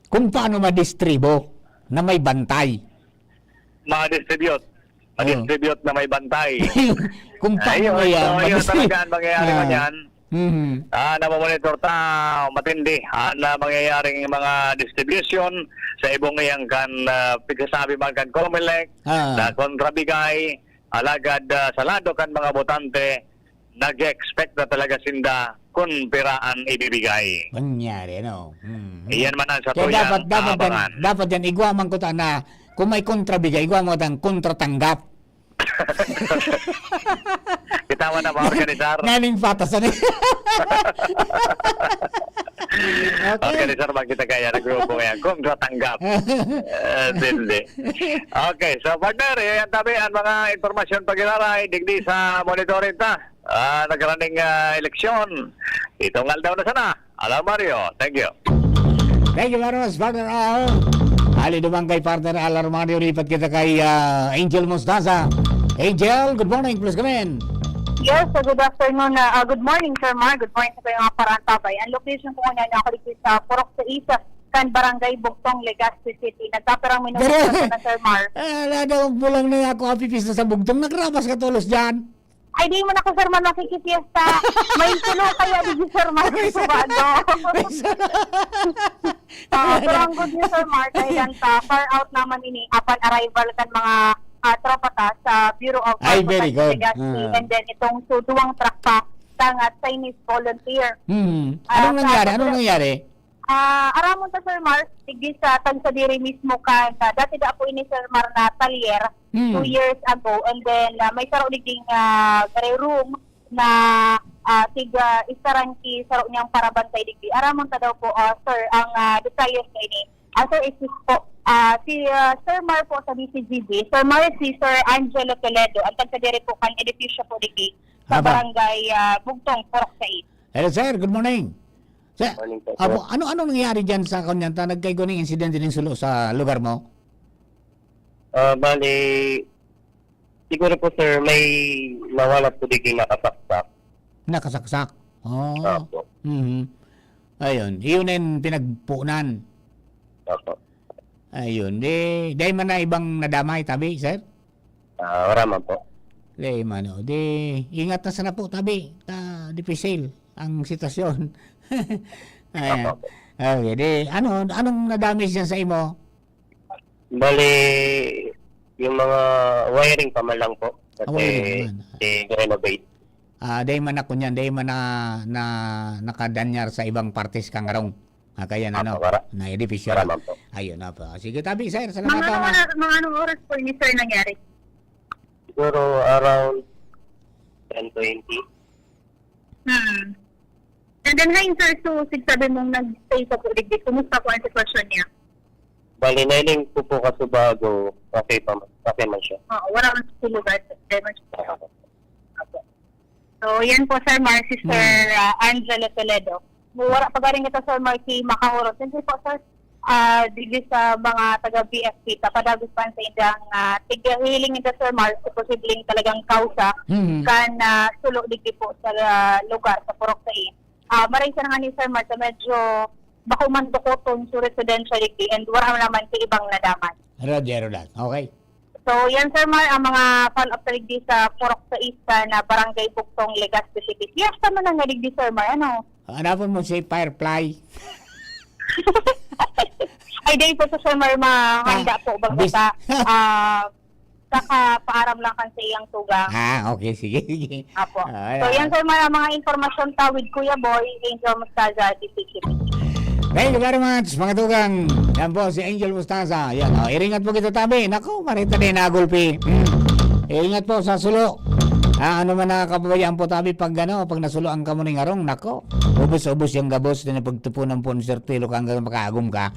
kung paano madistribo na may bantay. Ma-distribute. Oo. Ma-distribute na may bantay. Kung paano Ayun, kaya so, yun madis-, talaga ang mangyayari ah, ngunyan. Mhm. Ah, namomonitor ta, matindi. Ah, na mangyayaring mga distribution sa ibong iyang kan, ah, pagkasabi man kan Comelec, Ah. na kontrabigay, alagad, ah, sa lado kan mga botante, nag-expect na talaga sinda kun pira an ibibigay. Nangyari, ano? Mhm. Iyan man ang Kaya satuyan dapat, dapat yan, abangan. Dapat yan, igwa man ko ta na, kung may kontrabigay, igwa mo tang kontratanggap. Kita Tama na ba, organizar? Nganing patas, ano? Okay. Organizar ba kita kaya na grupo kaya? Kung sa tanggap. Eh, hindi. Okay, so partner, eh, yan tabi ang mga impormasyon pag-iraray, digdi sa monitoring ta. Ah, nagraning, ah, eleksyon. Itong aldaw na sana. Alarmario, thank you. Thank you very much, partner Al. Ali naman kay partner Alarmario, lipat kita kay, ah, Angel Mostaza. Angel, good morning, please come in. Yes, so good afternoon, ah, ah, good morning, Sir Mar. Good morning sa mga parantabay. Ang location ko ngayon, ako dito sa Purok sais, kan Barangay Bugtong, Legazpi City. Nagkapirang minuto Pero, na, Sir Mar. Ah, ala daw, bulang na ako, happy fiesta sa Bugtong. Nagrabas ka tolos dyan. Ay, di man ako, Sir Mar, makikifiesta. May sulo kaya di, Sir Mar, May sulo. Subago. May sulo. Oo, pero ang good news, Sir Mar, dahil ang sa far out naman ini, upon arrival kan mga, ah, tropa ta sa Bureau of Ay, Fire very Protection good. Legazpi, Ah. and then itong su-, duwang truck pa, sa nga Chinese volunteer. Hmm. Ah, Anong sa nangyari? Anong Bureau nangyari? Ah, aramon ta, Sir Mar, digdi sa tagsadiri mismo kan, ah, dati da po ini, Sir Mar, na talyer, Hmm. two years ago, and then, ah, may saro digding, ah, gare room na, ah, tiga isa ran ki saro niyang parabantay digdi. Aramon ta daw po, ah, sir, ang, ah, detalye sa ini. Ah, sir, excuse po, ah, si, ah, Sir Mar po sa D C G B, Sir Mar, si Sir Angelo Toledo, ang tagsadiri po kan edifisyo po digdi sa Aba. Barangay, ah, Bugtong, Purok sais. Hello, sir. Good morning. Sir, Morning po, sir. Apo, ano, ano nangyari dyan sa kanyan? Ta, nagkaigwa ng insidente ng sulo sa lugar mo? Ah, bali, siguro po, sir, may nawala po di kinakasaksak. Nakasaksak? Oh. Opo. Mhm. Ayun. Yun ang pinagpunan. Opo. Ayun. Di, di man na ibang nadamay, tabi, sir? Ah, wala man po. Di man, oh. Di, ingat na sana po, tabi. Ta, dipisil ang sitwasyon. Ayan. Opo. Okay, di, ano, anong na-damage dyan sa imo? Bali, yung mga wiring pa man lang po. Ah, Kasi wiring naman. i-renovate. Ah, dahil man ako niyan, dahil man na, na nakadanyar sa ibang partes kang arong. Ah, kaya na, Opo, no? wala. Na edifisyo Wala na. man po. Ayun na po. Sige, tabi, sir. Salamat Mga, po, mga, na. mga anong oras po ini, sir, nangyari? Siguro around ten twenty. Hmm. And then, hi, sir, so, sig sabi mong nag-stay pa po digdi. Kumusta po ang sitwasyon niya? Bali, nailing ko po kasubago, okay pa man, okay man siya. Oo, wala man sa lugar, sir. Dahil man siya. Ah. Apo. So, yan po, Sir Mar, si Sir, Hmm. ah, Angelo Toledo. Wala pa galing ito, Sir Mar, si Makahurot. Siyempre po, sir, ah, digdi sa mga taga B F P, papadagos pa sa indang, ah, tighiling nito, Sir Mar, sa posibleng talagang kausa Hmm. kan, ah, sulo digdi po sa, ah, lugar, sa Purok sais. Ah, maray siya na nga ni Sir Mar, sa medyo bako man dukoton sa residensya digdi and wala naman sa ibang nadamay. Roger that. Okay. So, yan, Sir Mar, ang mga follow-up sa digdi sa Purok sais na Barangay Bugtong, Legazpi City. Fiesta man ang digdi, Sir Mar, ano? Hanapon mo si Firefly. Ay, dahil po sa Sir Mar, mahanda Ah, po, baga bis- sa, ah, kakapaaram lang kan sa iyang tugang. Ah, okay, sige, sige. Apo. Ah, So, ayan. yan, Sir Mar, ang mga impormasyon ta with Kuya Boy, Angel Mostaza, D C Q. Thank you very much, mga tugang. Yan po, si Angel Mostaza. Yan, oh, iringat po kita, tabi. Naku, marita din, nagulpi. Hmm. Iringat po sa sulo. Ah, ano man, nakakababayaan po, tabi, pag, ano, pag nasulo ang kamuning arong, naku, ubos-ubos yung gabos, din pagtupunan po ng sertilo ka hanggang makaagom ka.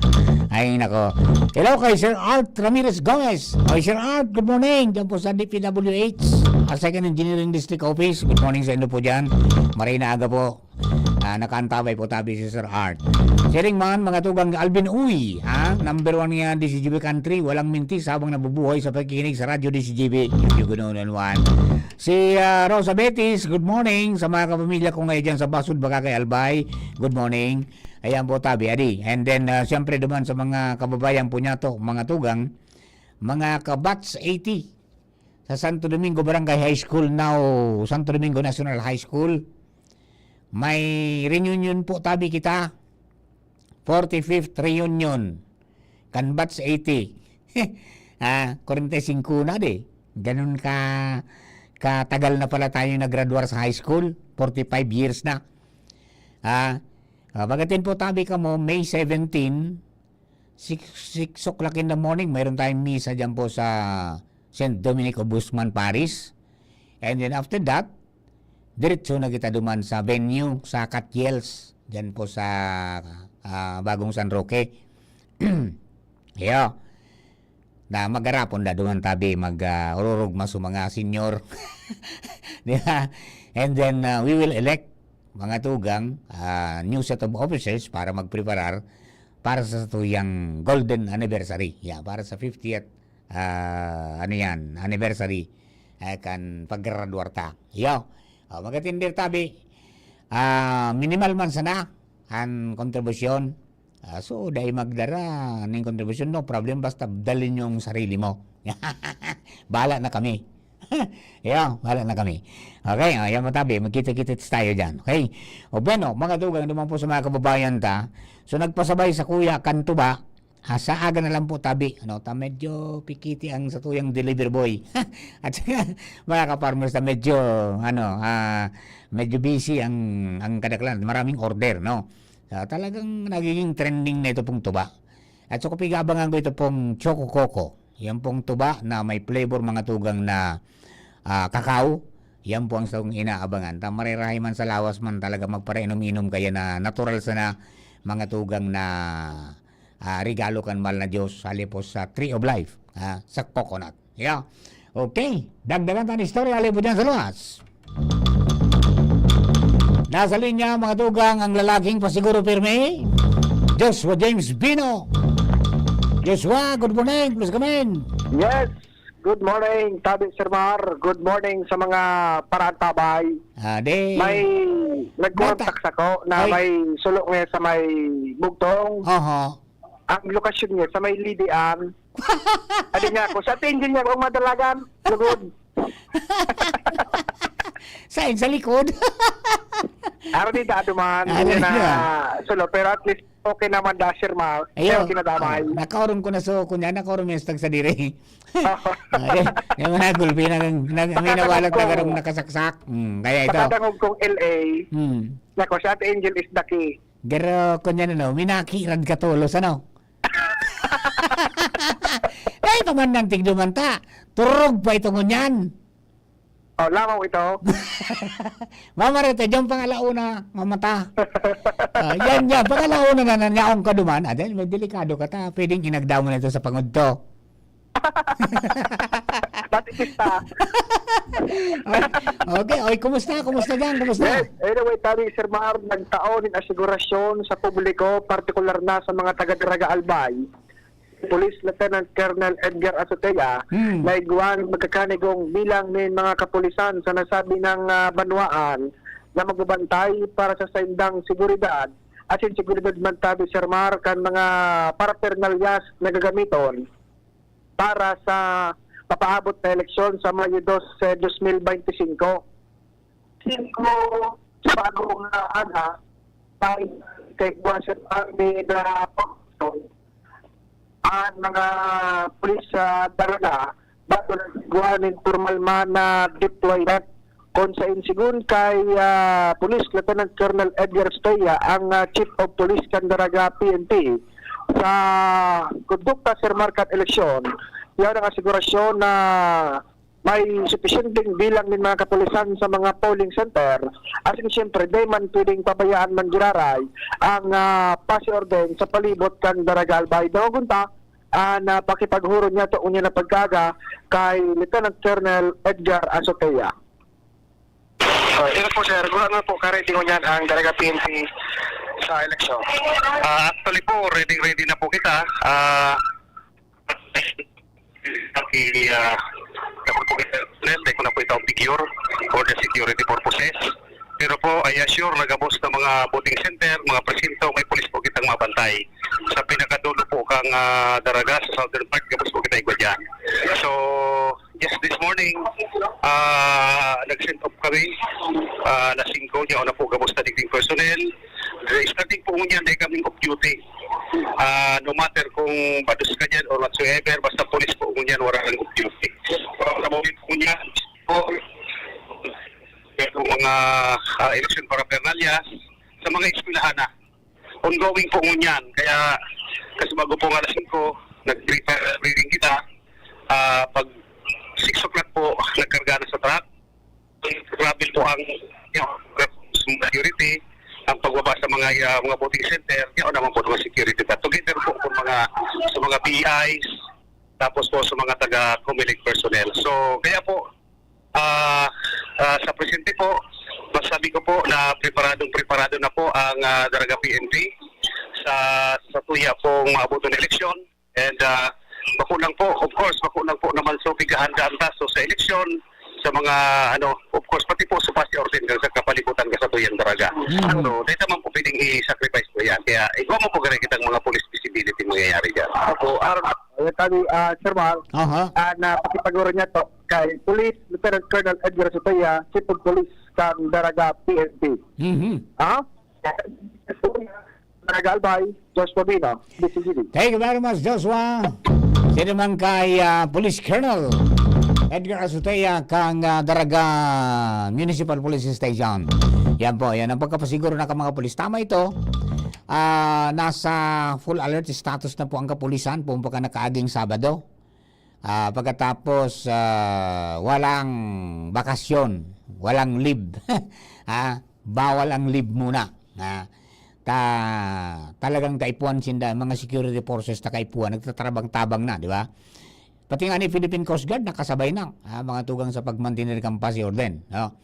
Ay, naku. Hello kay Sir Art Ramirez Gomez. Oy, Sir Art, good morning. Diyan po sa D P W H, ah, Second Engineering District Office. Good morning sa inyo po dyan. Maray na aga po. Ah, nakaantabay po tabi si Sir Art. Siring man, mga tugang Alvin Uy, ha? Number one nga D C G B country, walang mintis habang nabubuhay sa pakikinig sa Radyo D C G B. Yung ganoon one. Si, ah, Rosa Betis, good morning. Sa mga kapamilya ko ngayon dyan sa Basud, baka kay Albay, good morning. Ayan po, tabi, adi. And then, ah, siyempre, duman sa mga kababayan po niya to, mga tugang, mga ka-batch eighty. Sa Santo Domingo Barangay High School, now Santo Domingo National High School. May reunion po tabi kita. Forty-fifth reunion. Kan batch eighty. Ah, forty-five na di. Ganun ka, katagal na pala tayo naggraduar sa high school. Forty-five years na. Ah, ah, bagatin po tabi kamo, May seventeen, six, six o'clock in the morning, mayroon tayong misa dyan po sa Saint Dominic of Guzman Parish. And then after that, diretso na kita duman sa venue, sa Catyels, diyan po sa, ah, Bagong San Roque. Iyo. Na magarapon na duman tabi, mag, ah, ororog maso mga senior. Di ba? And then, ah, we will elect mga tugang, ah, new set of officers para magpreparar para sa tuyang golden anniversary. Yeah, para sa fiftieth, ah, ano yan, anniversary, eh, kan paggraduar ta. Iyo. Oh, magatindir tabi. Ah, minimal man sana an kontribusyon. Ah, so, dai magdara ning kontribusyon, no problem. Basta dali niyo ang sarili mo. Bahala na kami. Iyo, bahala na kami. Okay, oh, yan mo tabi. Magkita-kita tayo dyan. Okay? O bueno, mga tugang naman po sa mga kababayan ta. So, nagpasabay sa kuya kan tuba, ah, sa aga na lang po tabi. Ano, ta medyo pikiti ang satuyang delivery boy. At saka, mga ka-farmers, ta medyo, ano, ah, medyo busy ang, ang kadaklan. Maraming order, no? Ah, talagang nagiging trending na ito pong tuba. At so, kapigabangan ko ito pong Choco Coco. Yan pong tuba na may flavor, mga tugang, na, ah, cacao. Yan po ang sarong inaabangan. Ta marerahay man sa lawas man talaga, magparainom-inom kaya na natural sana, mga tugang, na, ah, regalo kan mahal na Diyos, halipos sa Tree of Life, ah, sa coconut. Yeah. Okay. Dagdagan ta an istorya, halipos dyan sa luwas. Nasa linya, mga tugang, ang lalaking pasiguro pirmi, Joshua James Bino. Joshua, good morning, please come in. Yes, good morning, Tabi Sir Mar. Good morning sa mga paraantabay. Ah, di. May nagkontak sa ko na Ay. may sulo nga sa may Bugtong. Oho. Ang lokasyon niya sa may Lidian. Adi niya ako, sa tingin niya akong madalagan. Lugod. Saan? Sa likod? Araw din dado man. Araw Hindi na din. Sulo. Pero at least okay naman da, Sir Mar. Ayo. Pero kinadamay. Ah, nakaurong ko na so, kunya nakaurong yung stag sa diri. Ay, yung mga gulpi na, na, may nawalag na garong nakasaksak. Hmm, kaya ito. Sa kadangog kong L A, Hmm. Nako, si Ate Angel is the key. Pero, kunya na, no, minakirad ka tolos, ano? Kaya pa man nang tigduman ta. Turog pa ito ngunyan. Oh, lamaw ito. Mamarete, diyan pang alauna, mamata. Ah, yan, yan. Pag alauna na nanyaong ka duman, ah, dahil may delikado ka ta, pwedeng inagda mo na ito sa pangudto. Dati pista. Okay, oy, kumusta? Kumusta diyan? Kumusta? Yes, anyway, Tabi Sir Mar, nagtao nin asigurasyon sa publiko, partikular na sa mga taga Daraga Albay. Police Lieutenant Colonel Edgar Azotea, Hmm. na igwang magkakanigong bilang nin mga kapulisan sa nasabi ng, ah, banwaan na magbabantay para sa saindang seguridad, asin seguridad man, Tabi Sir Mar, kan mga paraphernalias na gagamiton para sa papaabot na eleksyon sa Mayo dos, eh, dos mil bente singko. Singko, sa bagong, ah, aga, may kay Kuya Sir Army na ang mga pulis sa Daraga, bago naggawa nin pormal man na deployment. Kung sa insigun kay, ah, Police Lieutenant Colonel Edgar Estrella, ang, ah, Chief of Police kan Daraga P N P, sa kondukta, Sir Mar, kan eleksyon, yan ang asigurasyon na may supisyenteng bilang nin mga kapulisan sa mga polling center. Asin siyempre, di man pwedeng pabayaan man giraray ang, ah, pasi-orden sa palibot kan Daraga Albay. Dawagon ta, ah, na pakipaghuron niya to unya na pagkaga kay Lieutenant Colonel Edgar Azotea. Ah, sino po, sir? Wala na po, ka-ready ngunyan ang Daraga P N P sa eleksyon. Ah, actually po, ready, ready na po kita. Ah, okay, ah, kapag po kita, dahil ko na po itong figure for the security purposes. Pero po, I assure na gabos na mga voting center, mga presinto, may pulis po kitang mabantay. Sa pinakadulo po kang, ah, Daraga, sa southern part, gabos po kita igwa dyan. So, yes, this morning, ah, nag-send off kami. Ah, alas singko niya, una po, gabos na digding personnel. Eh, starting po ngunyan, dahil kaming off duty. Ah, no matter kung badus ka dyan or whatsoever, basta pulis po ngunyan, wala kang off duty. Sa moment po ngunyan, po, itong mga, ah, election paraphernalia, sa mga eskwelahan na. Ongoing po ngunyan, kaya kasi bago po nga alas singko, nag-prepare reading kita. Ah, pag six o'clock po, nagkarga na sa truck. Grabe po ang yung security, ang pagbaba sa mga, ah, mga voting center, yaon naman po mga security. At together po kung mga, sa mga P Is, tapos po sa mga taga Comelec personnel. So, kaya po, ah, ah, sa presente po, masabi ko po na preparadong preparado na po ang, ah, Daraga P N P sa, sa tuya pong maabot na eleksyon. And, ah, bako lang po, of course, bako lang po naman so pighahandaan ta. So, sa eleksyon, sa mga, ano, of course, pati po sa pasi order sa kapalibutan ka sa tuyang Daraga. Mm. Ano, dahil naman po pwedeng i-sacrifice po yan. Kaya, igwa mo po gani kitang mga police visibility mangyayari dyan. Opo, Ar-, eh, tadi, ah, Sir Mar, Aha. ah, na pakipaguro niya to kay Police Lieutenant Colonel Edgar Sotaya, Chief of Police kan Daraga P N P. Mhm. Ha? Daraga Albay, Joshua Bino, D C G D. Thank you very much, Joshua. Sino man kay, ah, Police Colonel Edgar Azotea kang, ah, Daraga Municipal Police Station. Yan po, yan ang pagkapasiguro na ka mga pulis. Tama ito. Ah, nasa full alert status na po ang kapulisan, pumpa ka nakaaging Sabado. Ah, pagkatapos, ah, walang bakasyon, walang leave. Ah, bawal ang leave muna. Ah, ta-, talagang kaipuhan sinda, mga security forces na kaipuhan, nagtatrabang-tabang na, di ba? Pati nga ni Philippine Coast Guard, nakasabay na, ah, mga tugang sa pagmantener kan pasi orden, no?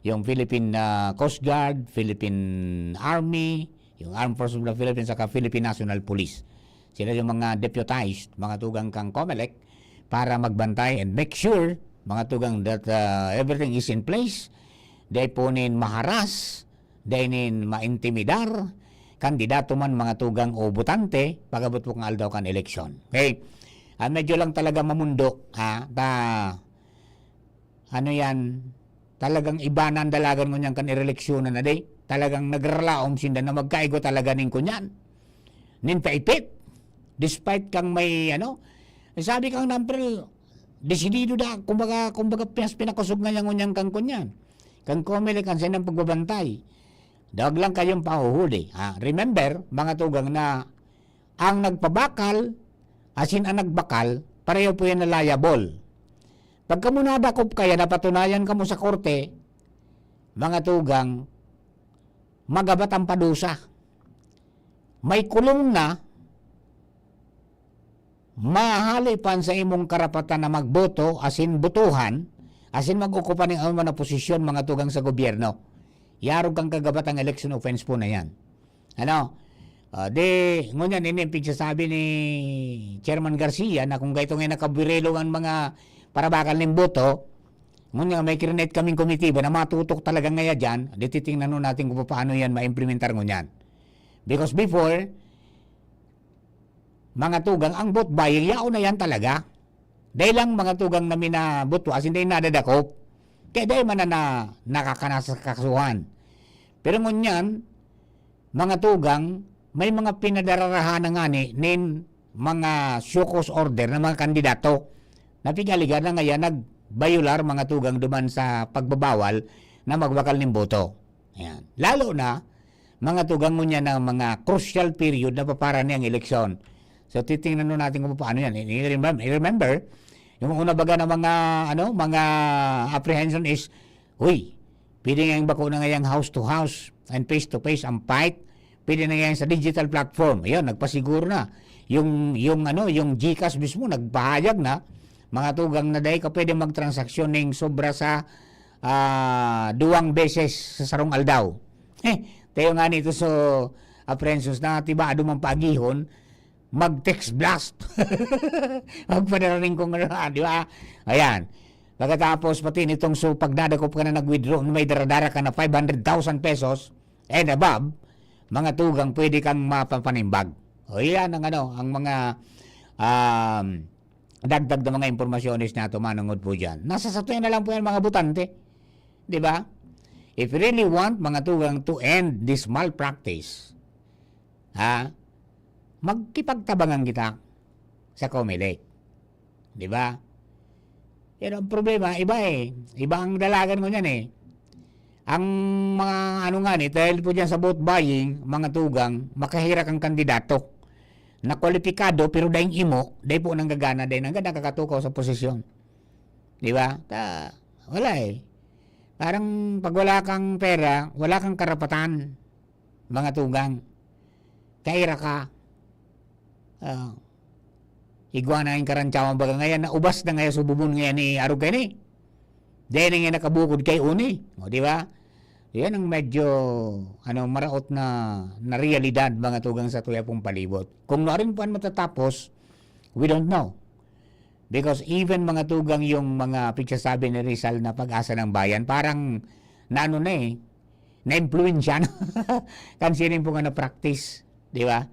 Yung Philippine, ah, Coast Guard, Philippine Army, yung Armed Forces of the Philippines, saka Philippine National Police. Sila yung mga deputized, mga tugang kang Comelec, para magbantay and make sure, mga tugang, that, ah, everything is in place. Dai po nin maharas, dai nin maintimidar, kandidato man, mga tugang, o botante, pag-abot po kan aldaw kan eleksyon. Okay? Ah, medyo lang talaga mamundo, ha? Ta-, ano yan, talagang iba na ang dalagan ngunyan kan ireleksyonan na di. Talagang nagralaom sinda na magkaigwa talaga nin kunyan. Nin paipit. Despite kang may, ano, sabi kang number, desidido da, kumbaga, kumbaga, pinas pinakosog na yan ngunyan kang kunyan. Kang Comelec, kan sinang pagbabantay. Daog lang kayong pahuhuli, ha? Remember, mga tugang, na ang nagpabakal, asin ang nagbakal, pareho po yan na liable. Pag kamo nadakop kaya, napatunayan kamo sa korte, mga tugang, magabat ang padusa. May kulong na, mahalipan sa imong karapatan na magboto, asin botohan, asin mag-okupa ning anuman na posisyon, mga tugang, sa gobyerno. Yarog kang kagabat ang election offense po na yan. Ano? Ah, di, ngunyan, ini ang pigsasabi ni Chairman Garcia na kung kaito nga nakabirelo ang mga parabakal ning boto, ngunyan, may create kaming komitiba na matutok talaga ngaya dyan, di titingnan nun natin kung paano yan ma-implementar ngunyan. Because before, mga tugang, ang vote buying, yaon na yan talaga. Dahil lang mga tugang na minabutwa, as in, dahil nadadakop. Kaya dahil man na, na nakakanasa sa kasuhan. Pero ngunyan, mga tugang, may mga pinadararahan na nga ni, nin mga show cause order ng mga kandidato na pigaligan na ngayon nagbayular, mga tugang, duman sa pagbabawal na magbakal ning boto. Ayan. Lalo na, mga tugang, ngunyan na mga crucial period na papara niyang eleksyon. So, titingnan nun natin kung paano yan. I-, i-, remem-, i-remember, yung una baga na mga, ano, mga apprehension is, "Uy, pwede nga yung bako na ngayang house to house and face to face ang fight. Pwede na nga yung sa digital platform." Ayun, nagpasiguro na. Yung, yung, ano, yung GCash mismo, nagpahayag na, mga tugang, na dai ka pwede magtransaksyon ning sobra sa, ah, duwang beses sa sarong aldaw. Eh, tayo nga nito, so, apprehensions na, tiba, duman paagihon, mag-text blast. Magpadala rin kung ano, ah, di ba? Ayan. Pagkatapos, pati nitong, so, pag nadakop ka na, nag-withdraw, may daradara ka na five hundred thousand pesos and above, mga tugang, pwede kang mapapanimbag. O, yan ang ano, ang mga, um, dagdag na mga impormasyones na tumanungod po dyan. Nasa satuya na lang po yan, mga botante. Di ba? If you really want, mga tugang, to end this malpractice, ha, magkipagtabangan kita sa Comelec. Di ba? Pero ang problema, iba eh. Iba ang dalagan mo niyan eh. Ang mga ano nga ni, dahil po dyan sa vote buying, mga tugang, makahirak ang kandidato na kwalipikado, pero daing imo, dahil po nanggagana, dahil nanggagana kakatukaw sa posisyon. Di ba? Ta, wala eh. Parang pag wala kang pera, wala kang karapatan, mga tugang. Kaira ka. Ah, igwa na yung karantsawan baga ngayon, naubas na ngayon sububon ngayon ni arog kaini. Dahil nga nakabukod kay uni. O, di ba? Yan ang medyo, ano, maraot na, na realidad, mga tugang sa tuya pong palibot. Kung narin po ang matatapos, we don't know. Because even mga tugang yung mga pigsasabi ni Rizal na pag-asa ng bayan, parang naano na eh, na-impluwensya na. Kan sining po nga na-practice, di ba?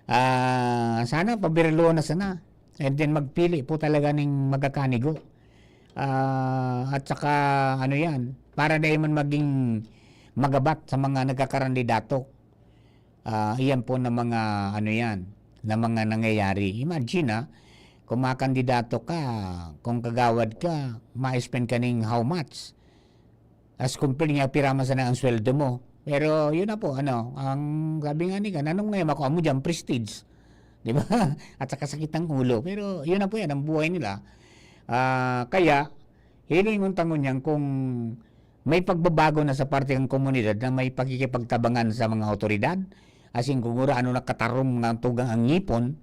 Ah, sana pabiralo na sana. And then magpili po talaga ning magkakanigo. Ah, at saka, ano yan, para dai man maging magabat sa mga nagkakarandidato. Ah, iyan po na mga, ano yan, na mga nangyayari. Imagine, ah, kung makandidato ka, kung kagawad ka, ma-spend ka ning how much? As compare niya, pira man sana ang sweldo mo. Pero yun na po, ano, ang sabi nga ni Kan, anong ngayon makuha mo dyan? Prestige. Di ba? At saka sakit ng ulo. Pero yun na po yan, ang buhay nila. Ah, kaya, hiling untangon niyan kung may pagbabago na sa parte ng komunidad na may pakikipagtabangan sa mga awtoridad, asin kung ano nakatarom nga tugang ang ngipon,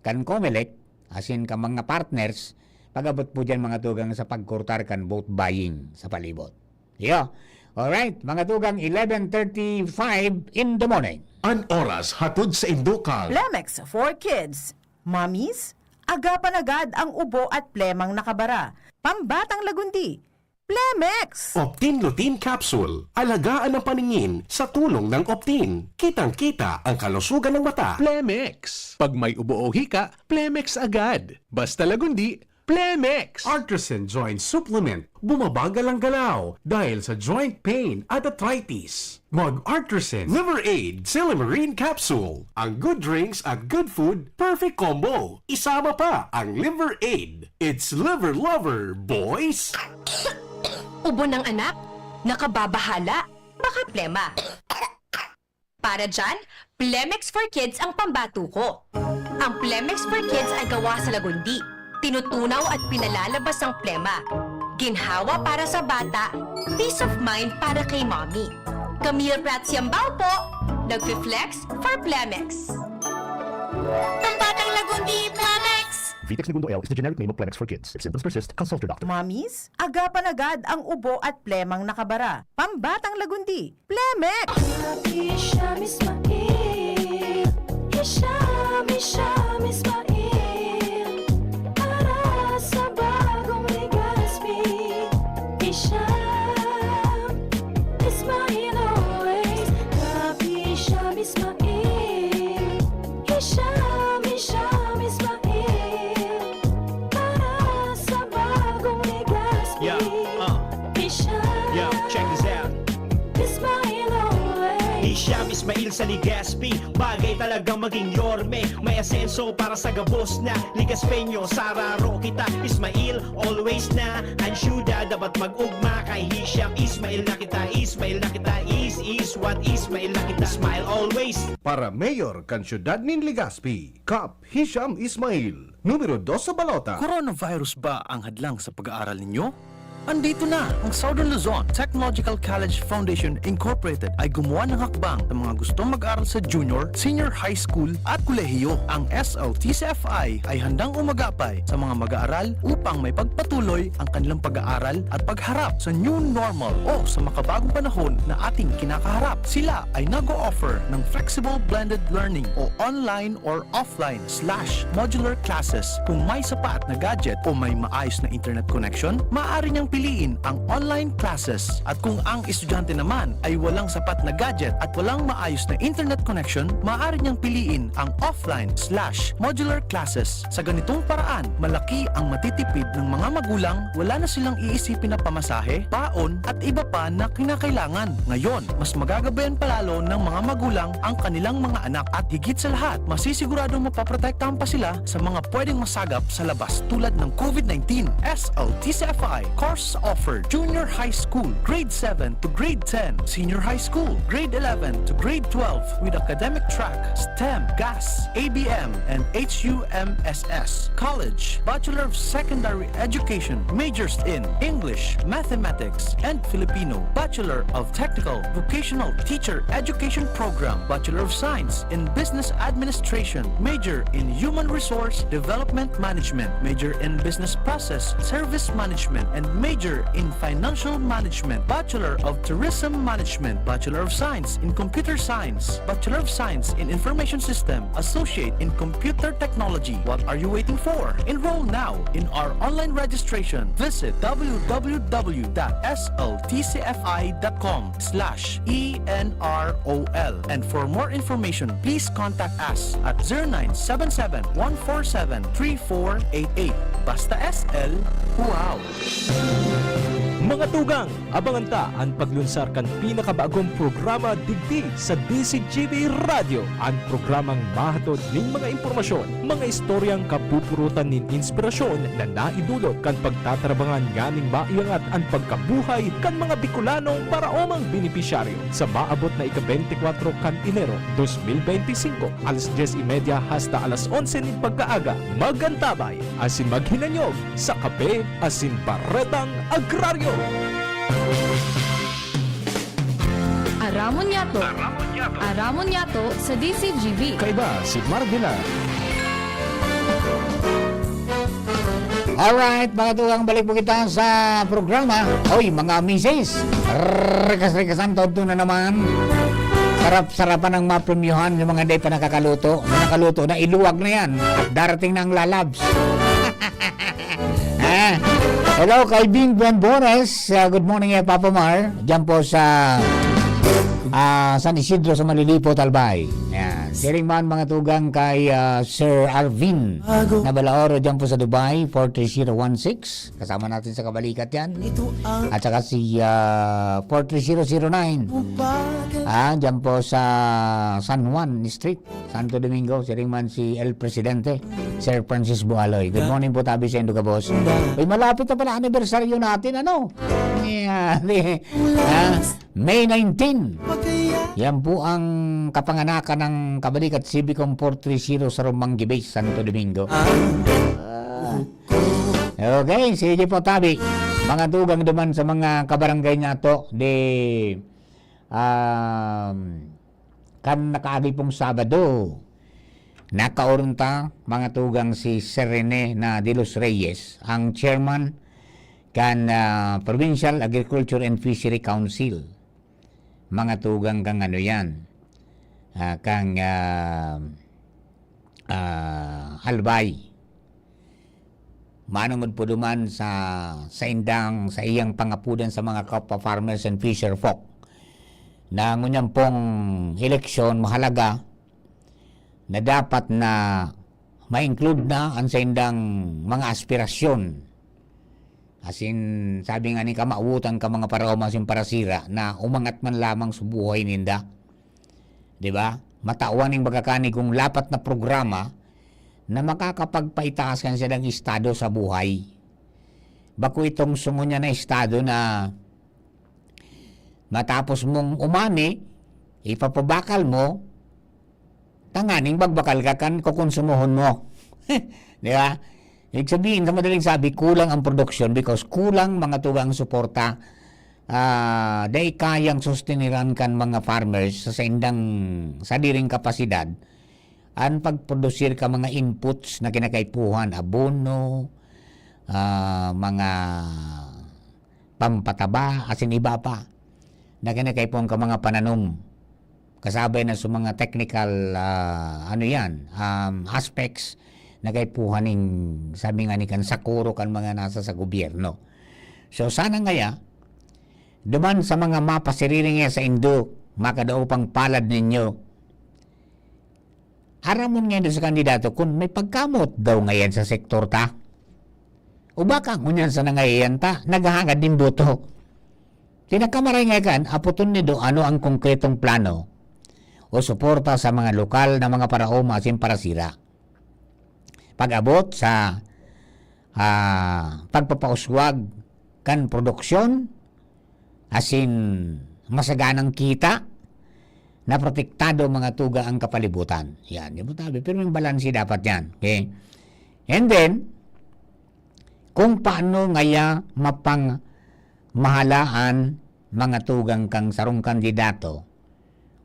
kan Comelec, asin ka mga partners, pag-abot po dyan mga tugang sa pagkurtar kan vote buying sa palibot. Yo. Alright, mga tugang, eleven thirty-five in the morning. An oras hatod sa Indokal. Plemex for Kids. Mommies, agapan agad ang ubo at plemang nakabara. Pambatang lagundi. Plemex! Optin Lutein Capsule. Alagaan ang paningin sa tulong ng Optin. Kitang-kita ang kalusugan ng mata. Plemex. Pag may ubo o hika, Plemex agad. Basta lagundi, Plemex! Artresin Joint Supplement. Bumabagal ang galaw dahil sa joint pain at arthritis. Mag-Artresin. Liver Aid Silymarin Capsule. Ang good drinks at good food, perfect combo. Isama pa ang Liver Aid. It's Liver Lover, boys! Ubo ng anak? Nakababahala? Baka plema. Para dyan, Plemex for Kids ang pambato ko. Ang Plemex for Kids ay gawa sa lagundi. Tinutunaw at pinalalabas ang plema. Ginhawa para sa bata, peace of mind para kay mommy. Camille Prats Yambao po, nagfi-flex for Plemex. Pambatang lagundi, Plemex! Vitex Negundo L is the generic name of Plemex for Kids. If symptoms persist, consult your doctor. Mommies, agapan agad ang ubo at plemang nakabara. Pambatang lagundi, Plemex! Happy Hisham Ismail. Hisham, Hisham Ismail. Para sa bagong Legazpi. Hisham Ismail always. Happy Hisham Ismail. Hisham, Hisham Ismail. Para sa bagong Legazpi. Yeah, uh. Hisham. Yeah, check this out. Ismail always. Hisham Ismail sa Legazpi. Bagay talagang maging Yorme. May asenso para sa gabos na Legazpeño. Sararo kita, Ismail, always na. Ang syudad dapat mag-ugma kay Hisham Ismail na kita. Ismail na kita, is, is what Ismail na kita. Smile always. Para mayor kan syudad nin Legazpi, Kap Hisham Ismail, numero dos sa balota. Coronavirus ba ang hadlang sa pag-aaral ninyo? Andito na! Ang Southern Luzon Technological College Foundation Incorporated ay gumawa ng hakbang sa mga gustong mag-aral sa junior, senior high school at kolehiyo. Ang S L T C F I ay handang umagapay sa mga mag-aaral upang maipagpatuloy ang kanilang pag-aaral at pagharap sa new normal o sa makabagong panahon na ating kinakaharap. Sila ay nag-o-offer ng flexible blended learning o online or offline slash modular classes. Kung may sapat na gadget o may maayos na internet connection, maaari niyang piliin ang online classes. At kung ang estudyante naman ay walang sapat na gadget at walang maayos na internet connection, maaari niyang piliin ang offline slash modular classes. Sa ganitong paraan, malaki ang matitipid ng mga magulang, wala na silang iisipin na pamasahe, baon at iba pa na kinakailangan. Ngayon, mas magagabayan pa lalo ng mga magulang ang kanilang mga anak at higit sa lahat, masisiguradong mapoprotektahan pa sila sa mga pwedeng masagap sa labas tulad ng COVID nineteen. S L T C F I Course offered: junior high school, grade seven to grade ten, senior high school, grade eleven to grade twelve, with academic track, STEM, GAS, A B M, and H U M S S. College: Bachelor of Secondary Education, majors in English, Mathematics, and Filipino, Bachelor of Technical Vocational Teacher Education Program, Bachelor of Science in Business Administration, major in Human Resource Development Management, major in Business Process Service Management, and major in Financial Management, Bachelor of Tourism Management, Bachelor of Science in Computer Science, Bachelor of Science in Information System, Associate in Computer Technology. What are you waiting for? Enroll now in our online registration. Visit w w w dot s l t c f i dot com slash e n r o l. And for more information, please contact us at zero nine seven seven, one four seven, three four eight eight. Basta S L, wow! Mga tugang, abangan ta an paglunsar kan pinakabagong programa digdi sa D C G B Radyo, an programang mahatod ning mga impormasyon, mga istoryang kapupurutan nin inspirasyon na naidulot kan pagtatarabangan nganing maiangat an pagkabuhay kan mga Bicolanong paraomang benepisyaryo. Sa maabot na ika-beintikwatro kan Enero, dos mil beintisinko, alas dyes y media hasta alas onse nin pagkaaga, mag-antabay asin maghinanyog sa Kape asin Baretang Agraryo. Aramon niyato. Aramon niyato sa D C G B. Kaiba si Marvila. Alright, mga tugang, balik po kita sa programa. Oy, mga misis, rikas-rikasan, todto na naman. Sarap-sarapan ang mapremyohan yung mga di pa nakakaluto. Yung nakaluto na, iluwag na yan. At darating na ang lalabs. Ah, hello kay Bing Buenbores. Ah, good morning, eh, Papa Mar. Diyan po sa, ah, San Isidro sa Malilipo, Albay. Yan. Siring man, mga tugang, kay, ah, Sir Arvin Nabalaoro diyan po sa Dubai, four three zero one six. Kasama natin sa kabalikat yan. At saka si, ah, four three zero zero nine. Ah, diyan po sa San Juan Street, Santo Domingo, siring man si El Presidente, Sir Francis Bualoy. Good morning po, tabi sa Indo Gabos. Uy, malapit na pala anibersaryo natin, ano? Yeah, di, ah, May nineteen. Yan po ang kapanganakan ng kabalikat, Civicom four three zero sa Rumanggi Base, Santo Domingo. Ah. Okay, sige po, tabi. Mga tugang duman sa mga kabarangay nato, di, um, kan nakaagi pong Sabado, nakaoron ta, mga tugang, si Sir Rene na de los Reyes, ang chairman kan, ah, Provincial Agriculture and Fishery Council. Mga tugang, kang ano yan, ah, kang, ah, ah, Albay. Manongod po duman sa, sa indang, sa iyang pangapudan sa mga kapwa farmers and fisher folk na ngunyan pong eleksyon mahalaga na dapat na ma-include na an saindang mga aspirasyon. As in, sabi nga ni, kamawotan ka mga paraoma asin parasira na umangat man lamang sa buhay ninda. Di ba? Matawan ning baga kani kung lapat na programa na makakapagpaitaas kan sadang estado sa buhay. Bako itong sungon niya na estado na matapos mong umani, ipapabakal mo, tanganing magbakal ka kan kukonsumohon mo. Di ba? Ibig sabihin, sa madaling sabi, kulang ang production because kulang mga tugang suporta. Ah, dai kayang sustiniran kan mga farmers sa saindang sadiring kapasidad an pagprodusir ka mga inputs na kinakaipuhan, abono, ah, mga pampataba, asin iba pa na kinakaipuhan ka mga pananom. Kasabay na sa mga technical, ah, ano yan, um, aspects na kaipuhan ning, sabi nga ni kan, sakuro kan mga nasa sa gobyerno. So, sana ngaya, duman sa mga mapasiriring sa indo, makadaopang palad ninyo. Aramon ngayon sa kandidato kung may pagkamot daw ngayon sa sektor ta. O baka ngunyan sa nangayan ta, naghahangad nin boto. Tinakamaray nga kan, aputon nido ano ang konkretong plano o suporta sa mga lokal na mga paraoma asin parasira. Pag-abot sa, ah, pagpapauswag kan produksyon, asin masaganang kita, na protektado, mga tugang, ang kapalibutan. Yan, di ba tabi? Pero may balanse dapat yan. Okay? And then, kung paano ngaya mapangmahalaan, mga tugang, kang sarong kandidato,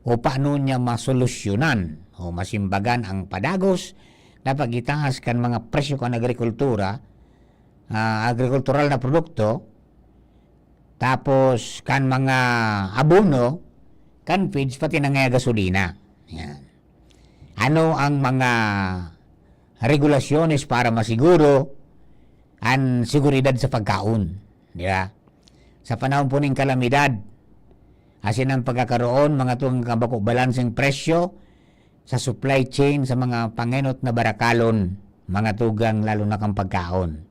o paano niya masolusyonan o masimbagan ang padagos na pag-itaas kan mga presyo kan agrikultura, ah, agrikultural na produkto, tapos kan mga abono, kan feeds, pati na nga gasolina. Yan. Ano ang mga regulasyones para masiguro an seguridad sa pagkaon, di ba? Sa panahon po nin kalamidad, asin ang pagkakaroon, mga tugang, kan bako balanseng presyo sa supply chain sa mga pangenot na barakalon, mga tugang, lalo na kan pagkaon.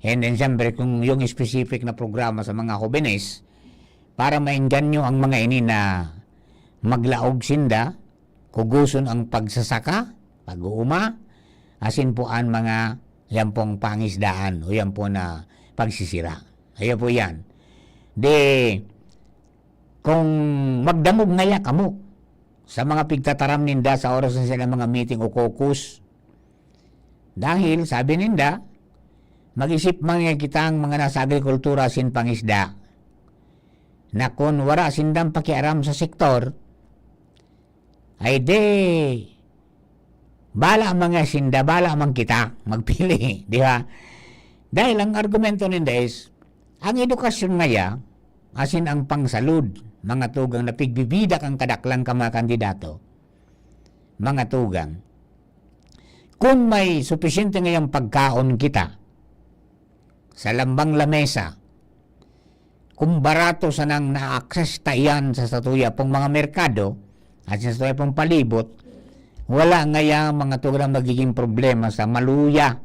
And then, siyempre, kung yung specific na programa sa mga hobenes, para maengganyo ang mga ini na maglaog sinda, kugoson ang pagsasaka, pag-uuma, asin po an mga, yan pong pangisdaan o yan po na pagsisira. Ayan po yan. Di, kung magdangog ngaya kamo sa mga pigtataram ninda sa oras na sila mga meeting o caucus, dahil, sabi ninda, mag-isip man ngaya kitang mga nasa agrikultura asin pangisda, na kun wara sindang pakiaram sa sektor, ay di, bala man ngaya sinda, bala man kita magpili, di ba? Dahil ang argumento ninda is, ang edukasyon ngaya, asin ang pangsalud, mga tugang, na pigbibida kan kadaklan kan mga kandidato, mga tugang, kun may supisyente ngayang pagkaon kita sa lambang lamesa, kung barato sanang na-access ta iyan sa satuya pong mga merkado at sa satuya pong palibot, wala ngaya, mga tugang, magiging problema sa maluya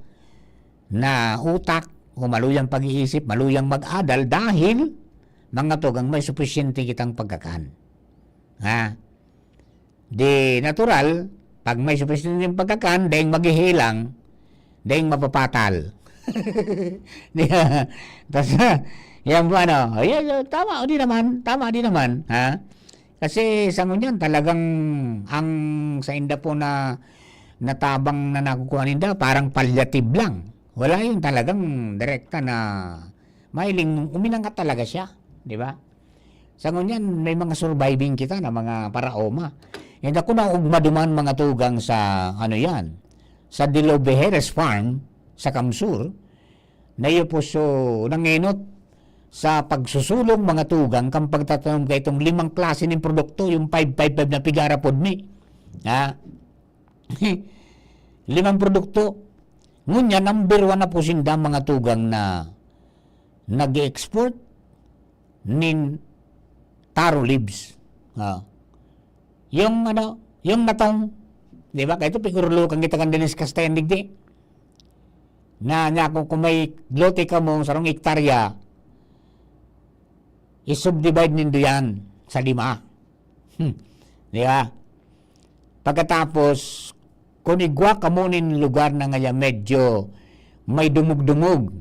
na utak o maluyang pag-iisip, maluyang mag-adal dahil, mga tugang, may supisyente kitang pagkakan. Ha? Di natural, pag may supisyenteng pagkakan, daing maghihilang, daing mapapatal. Di ba? Tas, yan po, ano, yan, yan, tama, o di naman, tama, di naman, ha? Kasi sa ngunyan, talagang ang sainda po na natabang na nakukuha ninda, parang palliative lang. Wala yung talagang direkta na mahiling, uminangat talaga siya, di ba? Sa ngunyan, may mga surviving kita na mga paraoma. And ako naugma duman, mga tugang, sa, ano yan, sa Dilobejeres Farm, sa Kamsur, na iyo po so nangenot sa pagsusulong, mga tugang, kan pagtatanom kaitong limang klase nin produkto, yung five five five na pigara pod mi. Ha? Limang produkto. Ngunyan, number one na po sinda, mga tugang, na nag-export nin taro leaves. Ah. Yung ano, yung natong, di ba? Kaya ito, pigurulukan kita kan Dennis Castayan digdi. Na, na kung, kung may lote kamo, sarong hektarya, i-subdivide nindo yan sa lima. Hmm. Di ba? Pagkatapos, kung igwa kamo nin lugar na ngaya medyo may dumog-dumog,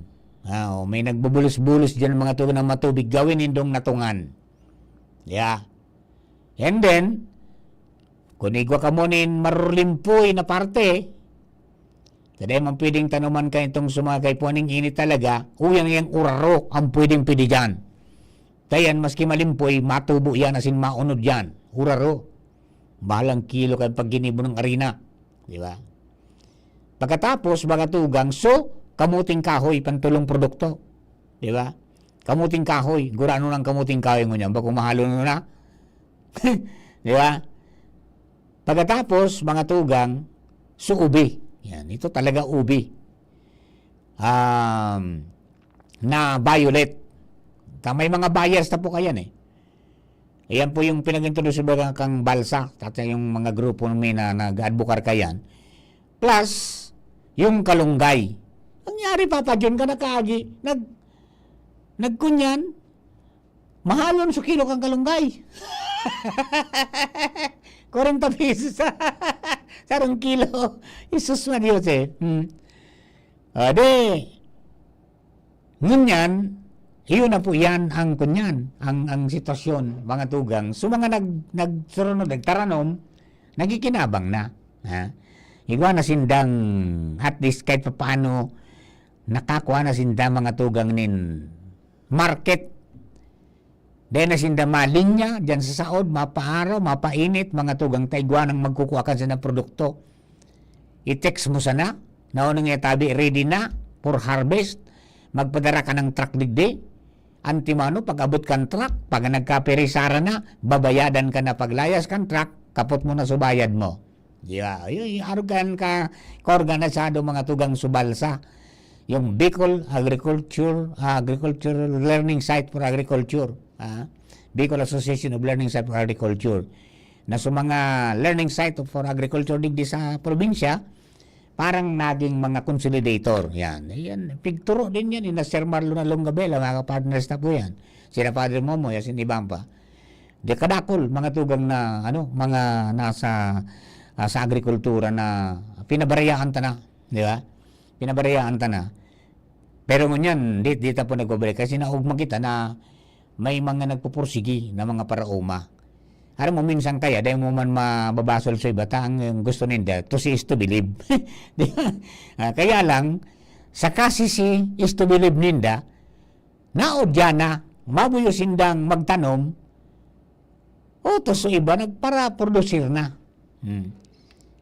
ah, o may nagbubulos-bulos diyan, mga tugang, na matubig, gawin nindong natungan. Yeah. And then, kung igwa kamo nin marulimpoy na parte, sa dai man pwedeng tanuman kayo itong sumagay po ning init talaga, uyang yang uraro ang pwedeng pwede dyan. Kaya yan, maski malimpoy, matubo yan, asin maunod yan. Uraro. Bahalang kilo kayo pag ginibo ng arena. Di ba? Pagkatapos, mga tugang, so, kamuting kahoy, pantulong produkto. Di ba? Kamuting kahoy. Gurano ng kamuting kahoy ngunyan. Bako mahalo na. Di ba? Pagkatapos, mga tugang, so ubi. Yan. Ito talaga ubi. Um, na violet. Ta-, may mga buyers na po kayan eh. Ayan po yung pinag-introduce, baga, kang Balsa, at yung mga grupo namin na nag-advocate kayan. Plus, yung kalunggay. Nangyari, Papa John, ka nakaagi, nag-, nagkunyan, mahalon sa kilo kang kalunggay. Kwarenta pesos sa sarong kilo. Jesus na Diyos eh. Hmm. O, di, ngunyan, Iyon na po yan ang kunyan, ang, ang sitwasyon, mga tugang. So, mga nag-, nagsurunod, nagtaranom, nagikinabang na. Ha? Igwa na sindang, at least, kahit papaano, nakakua na sinda, mga tugang, nin market. Dai na sinda malinya diyan sa saod, mapaaraw, mapainit, mga tugang, ta igwa nang magkukua kan sinda produkto. I-text mo sana, na unang tabi, ready na for harvest. Magpadara ka ng truck digdi. Antimano, pag-abot kan truck, pag nagkaperisara na, babayadan ka na paglayas kan truck, kapot mo na subayad mo. Di ba? Yung, yung arugan ka, kaorganisado, mga tugang subalsa. Yung Bicol Agriculture, ah, Agriculture Learning Site for Agriculture. Ah, Bicol Association of Learning Site for Agriculture. Na sa mga learning site for agriculture digdi sa probinsya, parang naging mga consolidator. Yan. Yan. Pigturo din yan. Ina Sir Marlon Alongabela, mga partners na po yan. Sila Father Momo, yan, sin iban pa. Di kadakol, mga tugang na, ano, mga nasa, ah, sa agrikultura na pinabarayaan ta na, di ba? Pinabarayaan ta na. Pero ngunyan, di, di ta po nagbabalik kasi naugma kita na may mga nagpupursigi na mga paraoma. Aram mo, minsan kaya, dahil mo man mababasol sa iba, ta ang gusto ninda, to see is to believe. Di ba? Ah, kaya lang, sa kasi see is to believe ninda, naodya na, mabuyo sindang magtanom, o to so iba, nagpara-produsir na. Hmm.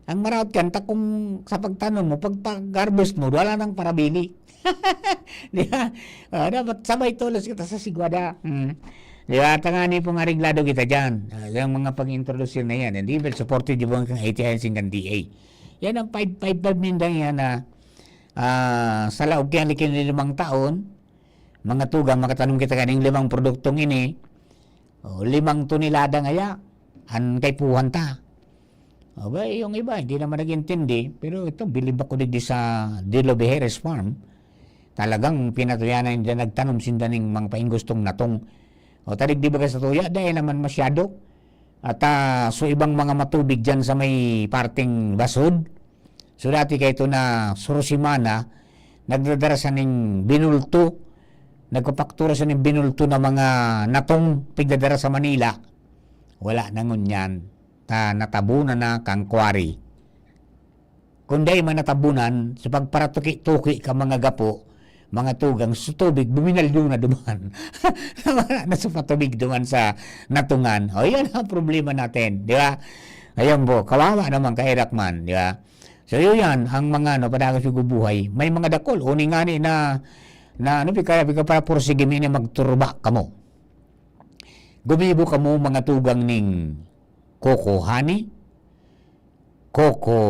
Ang maraot kan, ta kung sa pagtanom mo, pag, pag-harvest mo, wala nang parabili. Di ba? Ah, dapat sabay tolos kita sa sigwada. Hmm. Di ba? Tangani pong areglado kita dyan. Ah, yung mga pag-introduce na yan. And even supported yung mga kang A T I and Singan D A. Yan ang five five five nindang yan na, ah, sa laog kaya likin limang taon, mga tugang, makatanom kita kaning limang produktong ini, o, limang tonelada ngaya, an kaipuhan ta. O, ba, yung iba, hindi naman nag-intindi, pero ito, bilib ako digdi sa Dilo Bejeres Farm. Talagang pinatuya na, hindi nagtanom sinda ning mga painggustong natong. O, tarig di baga sa tuya, dahil naman masyado. At, ah, so ibang mga matubig dyan sa may parteng Basud. So, dati kaito na suro semana, nagdadara sa ning binulto, nagpapaktura sa ning binulto na mga natong pigdadara sa Manila. Wala na ngunyan. Ta, natabunan na kang quarry. Kung dai man natabunan, sa pagparatuki-tuki ka mga gapo, mga tugang, sa tubig, buminalyo na duman. Wala na sa patubig duman sa natungan. O, yan ang problema natin, di ba? Ayan po, kawawa naman, kairak man, di ba? So, yun yan, ang mga, ano, padagos yung buhay. May mga dakul, uni nga ni na, na, ano, pika, pika para pursige mi na magturba kamo. Gumibo kamo, mga tugang ning coco honey, coco,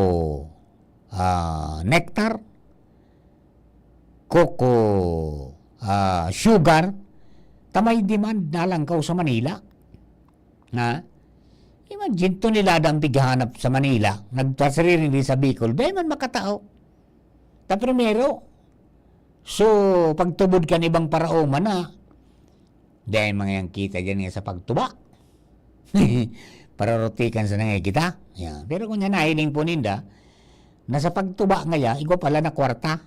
ah, nectar, coco, ah, sugar, ta may demand na lang kaw sa Manila. Ha? Imagine, tonelada ang pighahanap sa Manila, nagpasarili sa Bicol, dai man makatao. Ta primero, so, pagtubod kan ibang paraoma na, dai mga yang kita dyan nga sa pagtuba. Pararutikan sa nangay kita. Yan. Pero kung yan, nahiling po ninda, na sa pagtuba ngaya, igwa pala na kwarta.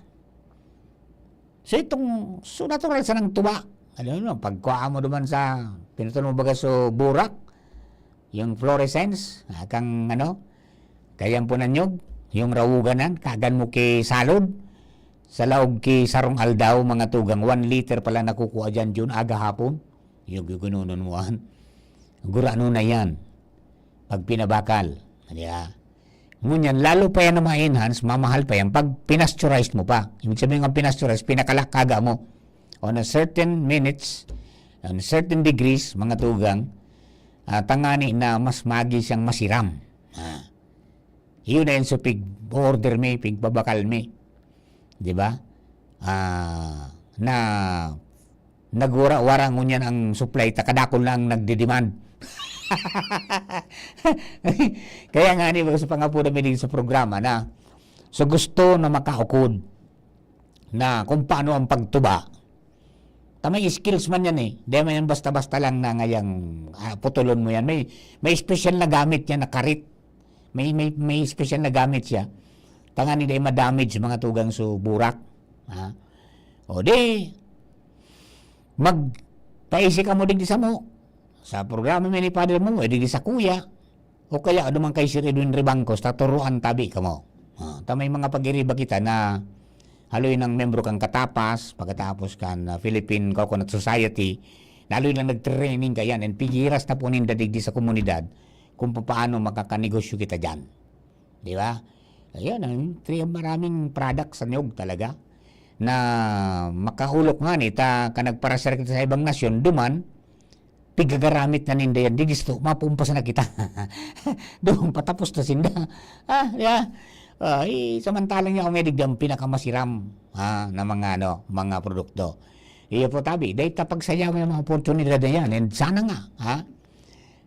So, itong, so, natural sa nang tuba. Alam mo, pagkuha mo duman sa, pinutol mo baga so burak, yung fluorescence, ah, kang ano, kayang punanyog, yung rawuganan, kagan mo ki salod, sa laog ki sarong aldaw, mga tugang, one liter pala nakukuha dyan, Jun, aga hapon. Yung gugununon mo, an. Gurano na yan. Pag pinabakal. Di ba? Ngunyan, lalo pa yan na ma-enhance, mamahal pa yan pag pinasturize mo pa. Ibig sabihin ng pinasturize, pinakalakaga mo. On a certain minutes, on a certain degrees, mga tugang, ah, tangani na mas magi siyang masiram. Ah. Yun na yun, so pig-order mi, pigbabakal mi. Di ba? Ah, na nagwara-wara ngunyan ang supply, ta kadakol na ang nagdidemand. Kaya nga ni, sa pangapo na minig sa programa na, so gusto na makaukod na kung paano ang pagtuba. Ta may skills man yan eh. Di man yan basta-basta lang na ngayang, ah, putulon mo yan. May, may special na gamit yan na karit. May, may, may special na gamit siya. Tangani di ma-damage mga tugang so burak. Ha? O di, Magpaisi kamo digdi samo, sa programa mi ni Father Momoy, digdi sa kuya, o kaya duman kay Sir Edwin Ribangcos, taturuan tabi kamo. Ah, ta may mga pag-iriba kita na haloy nang membro kan Katapas, pagkatapos kan, ah, Philippine Coconut Society, na haloy lang nag-training kayan, and pigiras na po ninda digdi sa komunidad kung papaano makakanegosyo kita diyan. Di ba? Ayun, ang tri-, maraming product sa niyog talaga na makaulok nga ni ta ka nagparasar kita sa ibang nasyon, duman, pigagaramit na ninda yan. Di gusto, mapuumpas na kita. Duman, patapos na sinda. Ah, yeah. Ah, eh, samantalang niya ako may digdang pinakamasiram, ha, na mga, ano, mga produkto. Iyo po, tabi, dahil tapagsayaw may mga oportunidad na yan. And sana nga, ha?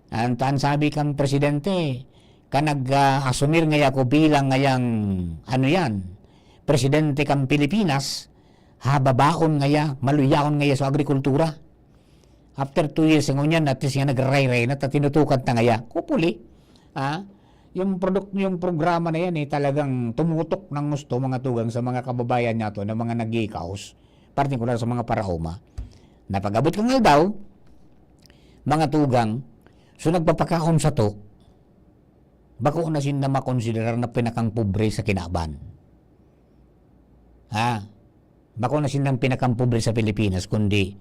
Ang tan sabi kan presidente, ka nag, ah, asumir ngaya ako bilang ngayang, ano yan, presidente kan Pilipinas, hababaon ngaya, maluyaon ngaya sa agrikultura. After two years, ngunyan, at least nga nagrayray na, ta tinutukan ta ngaya. Hopefully, ah, yung product, yung programa na yan, eh, talagang tumutok ng gusto, mga tugang, sa mga kababayan nato na mga nagkikaos, partikular sa mga paraoma. Na pag-abot kang aldaw, mga tugang, so nagpapakaon sato, bako na sinda makonsiderar na pinakang pobre sa kinaban. Ha? Bako na sindang pinakang pobre sa Pilipinas, kundi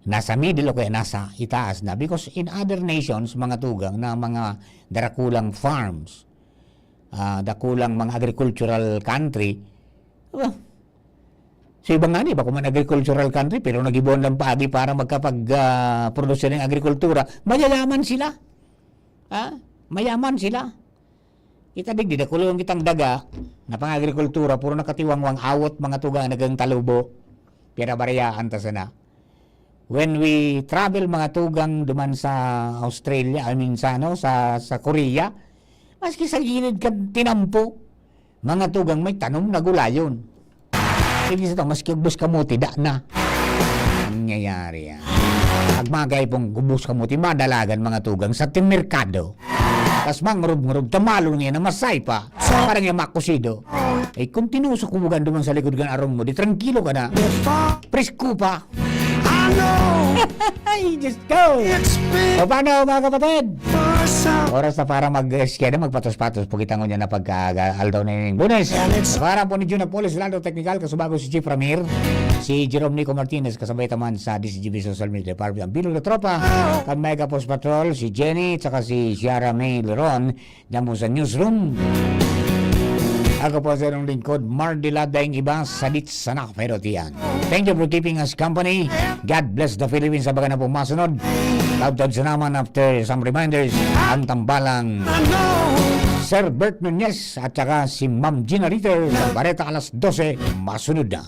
nasa middle o kaya nasa itaas na. Because in other nations, mga tugang na mga darakulang farms, ah, dakulang mga agricultural country, ah, sa iba nga ni, bako man agricultural country, pero nagibuan lang paagi para magkapag, ah, produsir ng agrikultura, mayayaman sila. Ha? Mayaman sila. Kita digdi, dakulon kitang daga, na pang-agrikultura, puro nakatiwangwang awot, mga tugang, nagang talubo. Pira barayaan ta sana. When we travel, mga tugang, duman sa Australia, I mean, sa, ano, sa, sa Korea, maski sa gilid kan tinampo, mga tugang, may tanom na gulayon. Sige sa to, maski ubos kamote, da na. Nangyayari yan. Pag mga kaipong ubos kamote, madalagan, mga tugang, sa timerkado. Tas mangrub-ngrub, tamalon ngayon na masay pa. Parang yung makusido. Eh, kung tinuso kumugan duman sa likod kan arong mo, di trangkilo ka na. Presko pa. Ay, Diyos ko! O, paano, mga kapatid? Oras na para mag-, eh, sige na, magpatos-patos po kita ngunyan na pagkaaga, aldaw na yung Lunes. Para po ni Jun Apoles, Lando Technical, kasubago si Chief Ramir, si Jerome Nico Martinez, kasabay taman sa D C G B Social Media Department, ang Bilog na Tropa, kan Mega Post Patrol, si Jenny, tsaka si Ciara May Leron, diyan po sa newsroom. Ako po sa inyong lingkod, Mardy Ladeng, iba, sadit sana, pero tiyan. Thank you for keeping us company. God bless the Philippines. Sa baga na pong masunod. Taudtaod sa naman after some reminders, ang tambalang Sir Bert Nunez at saka si Ma'am Gina Ritter sa Bareta alas dose, masunod na.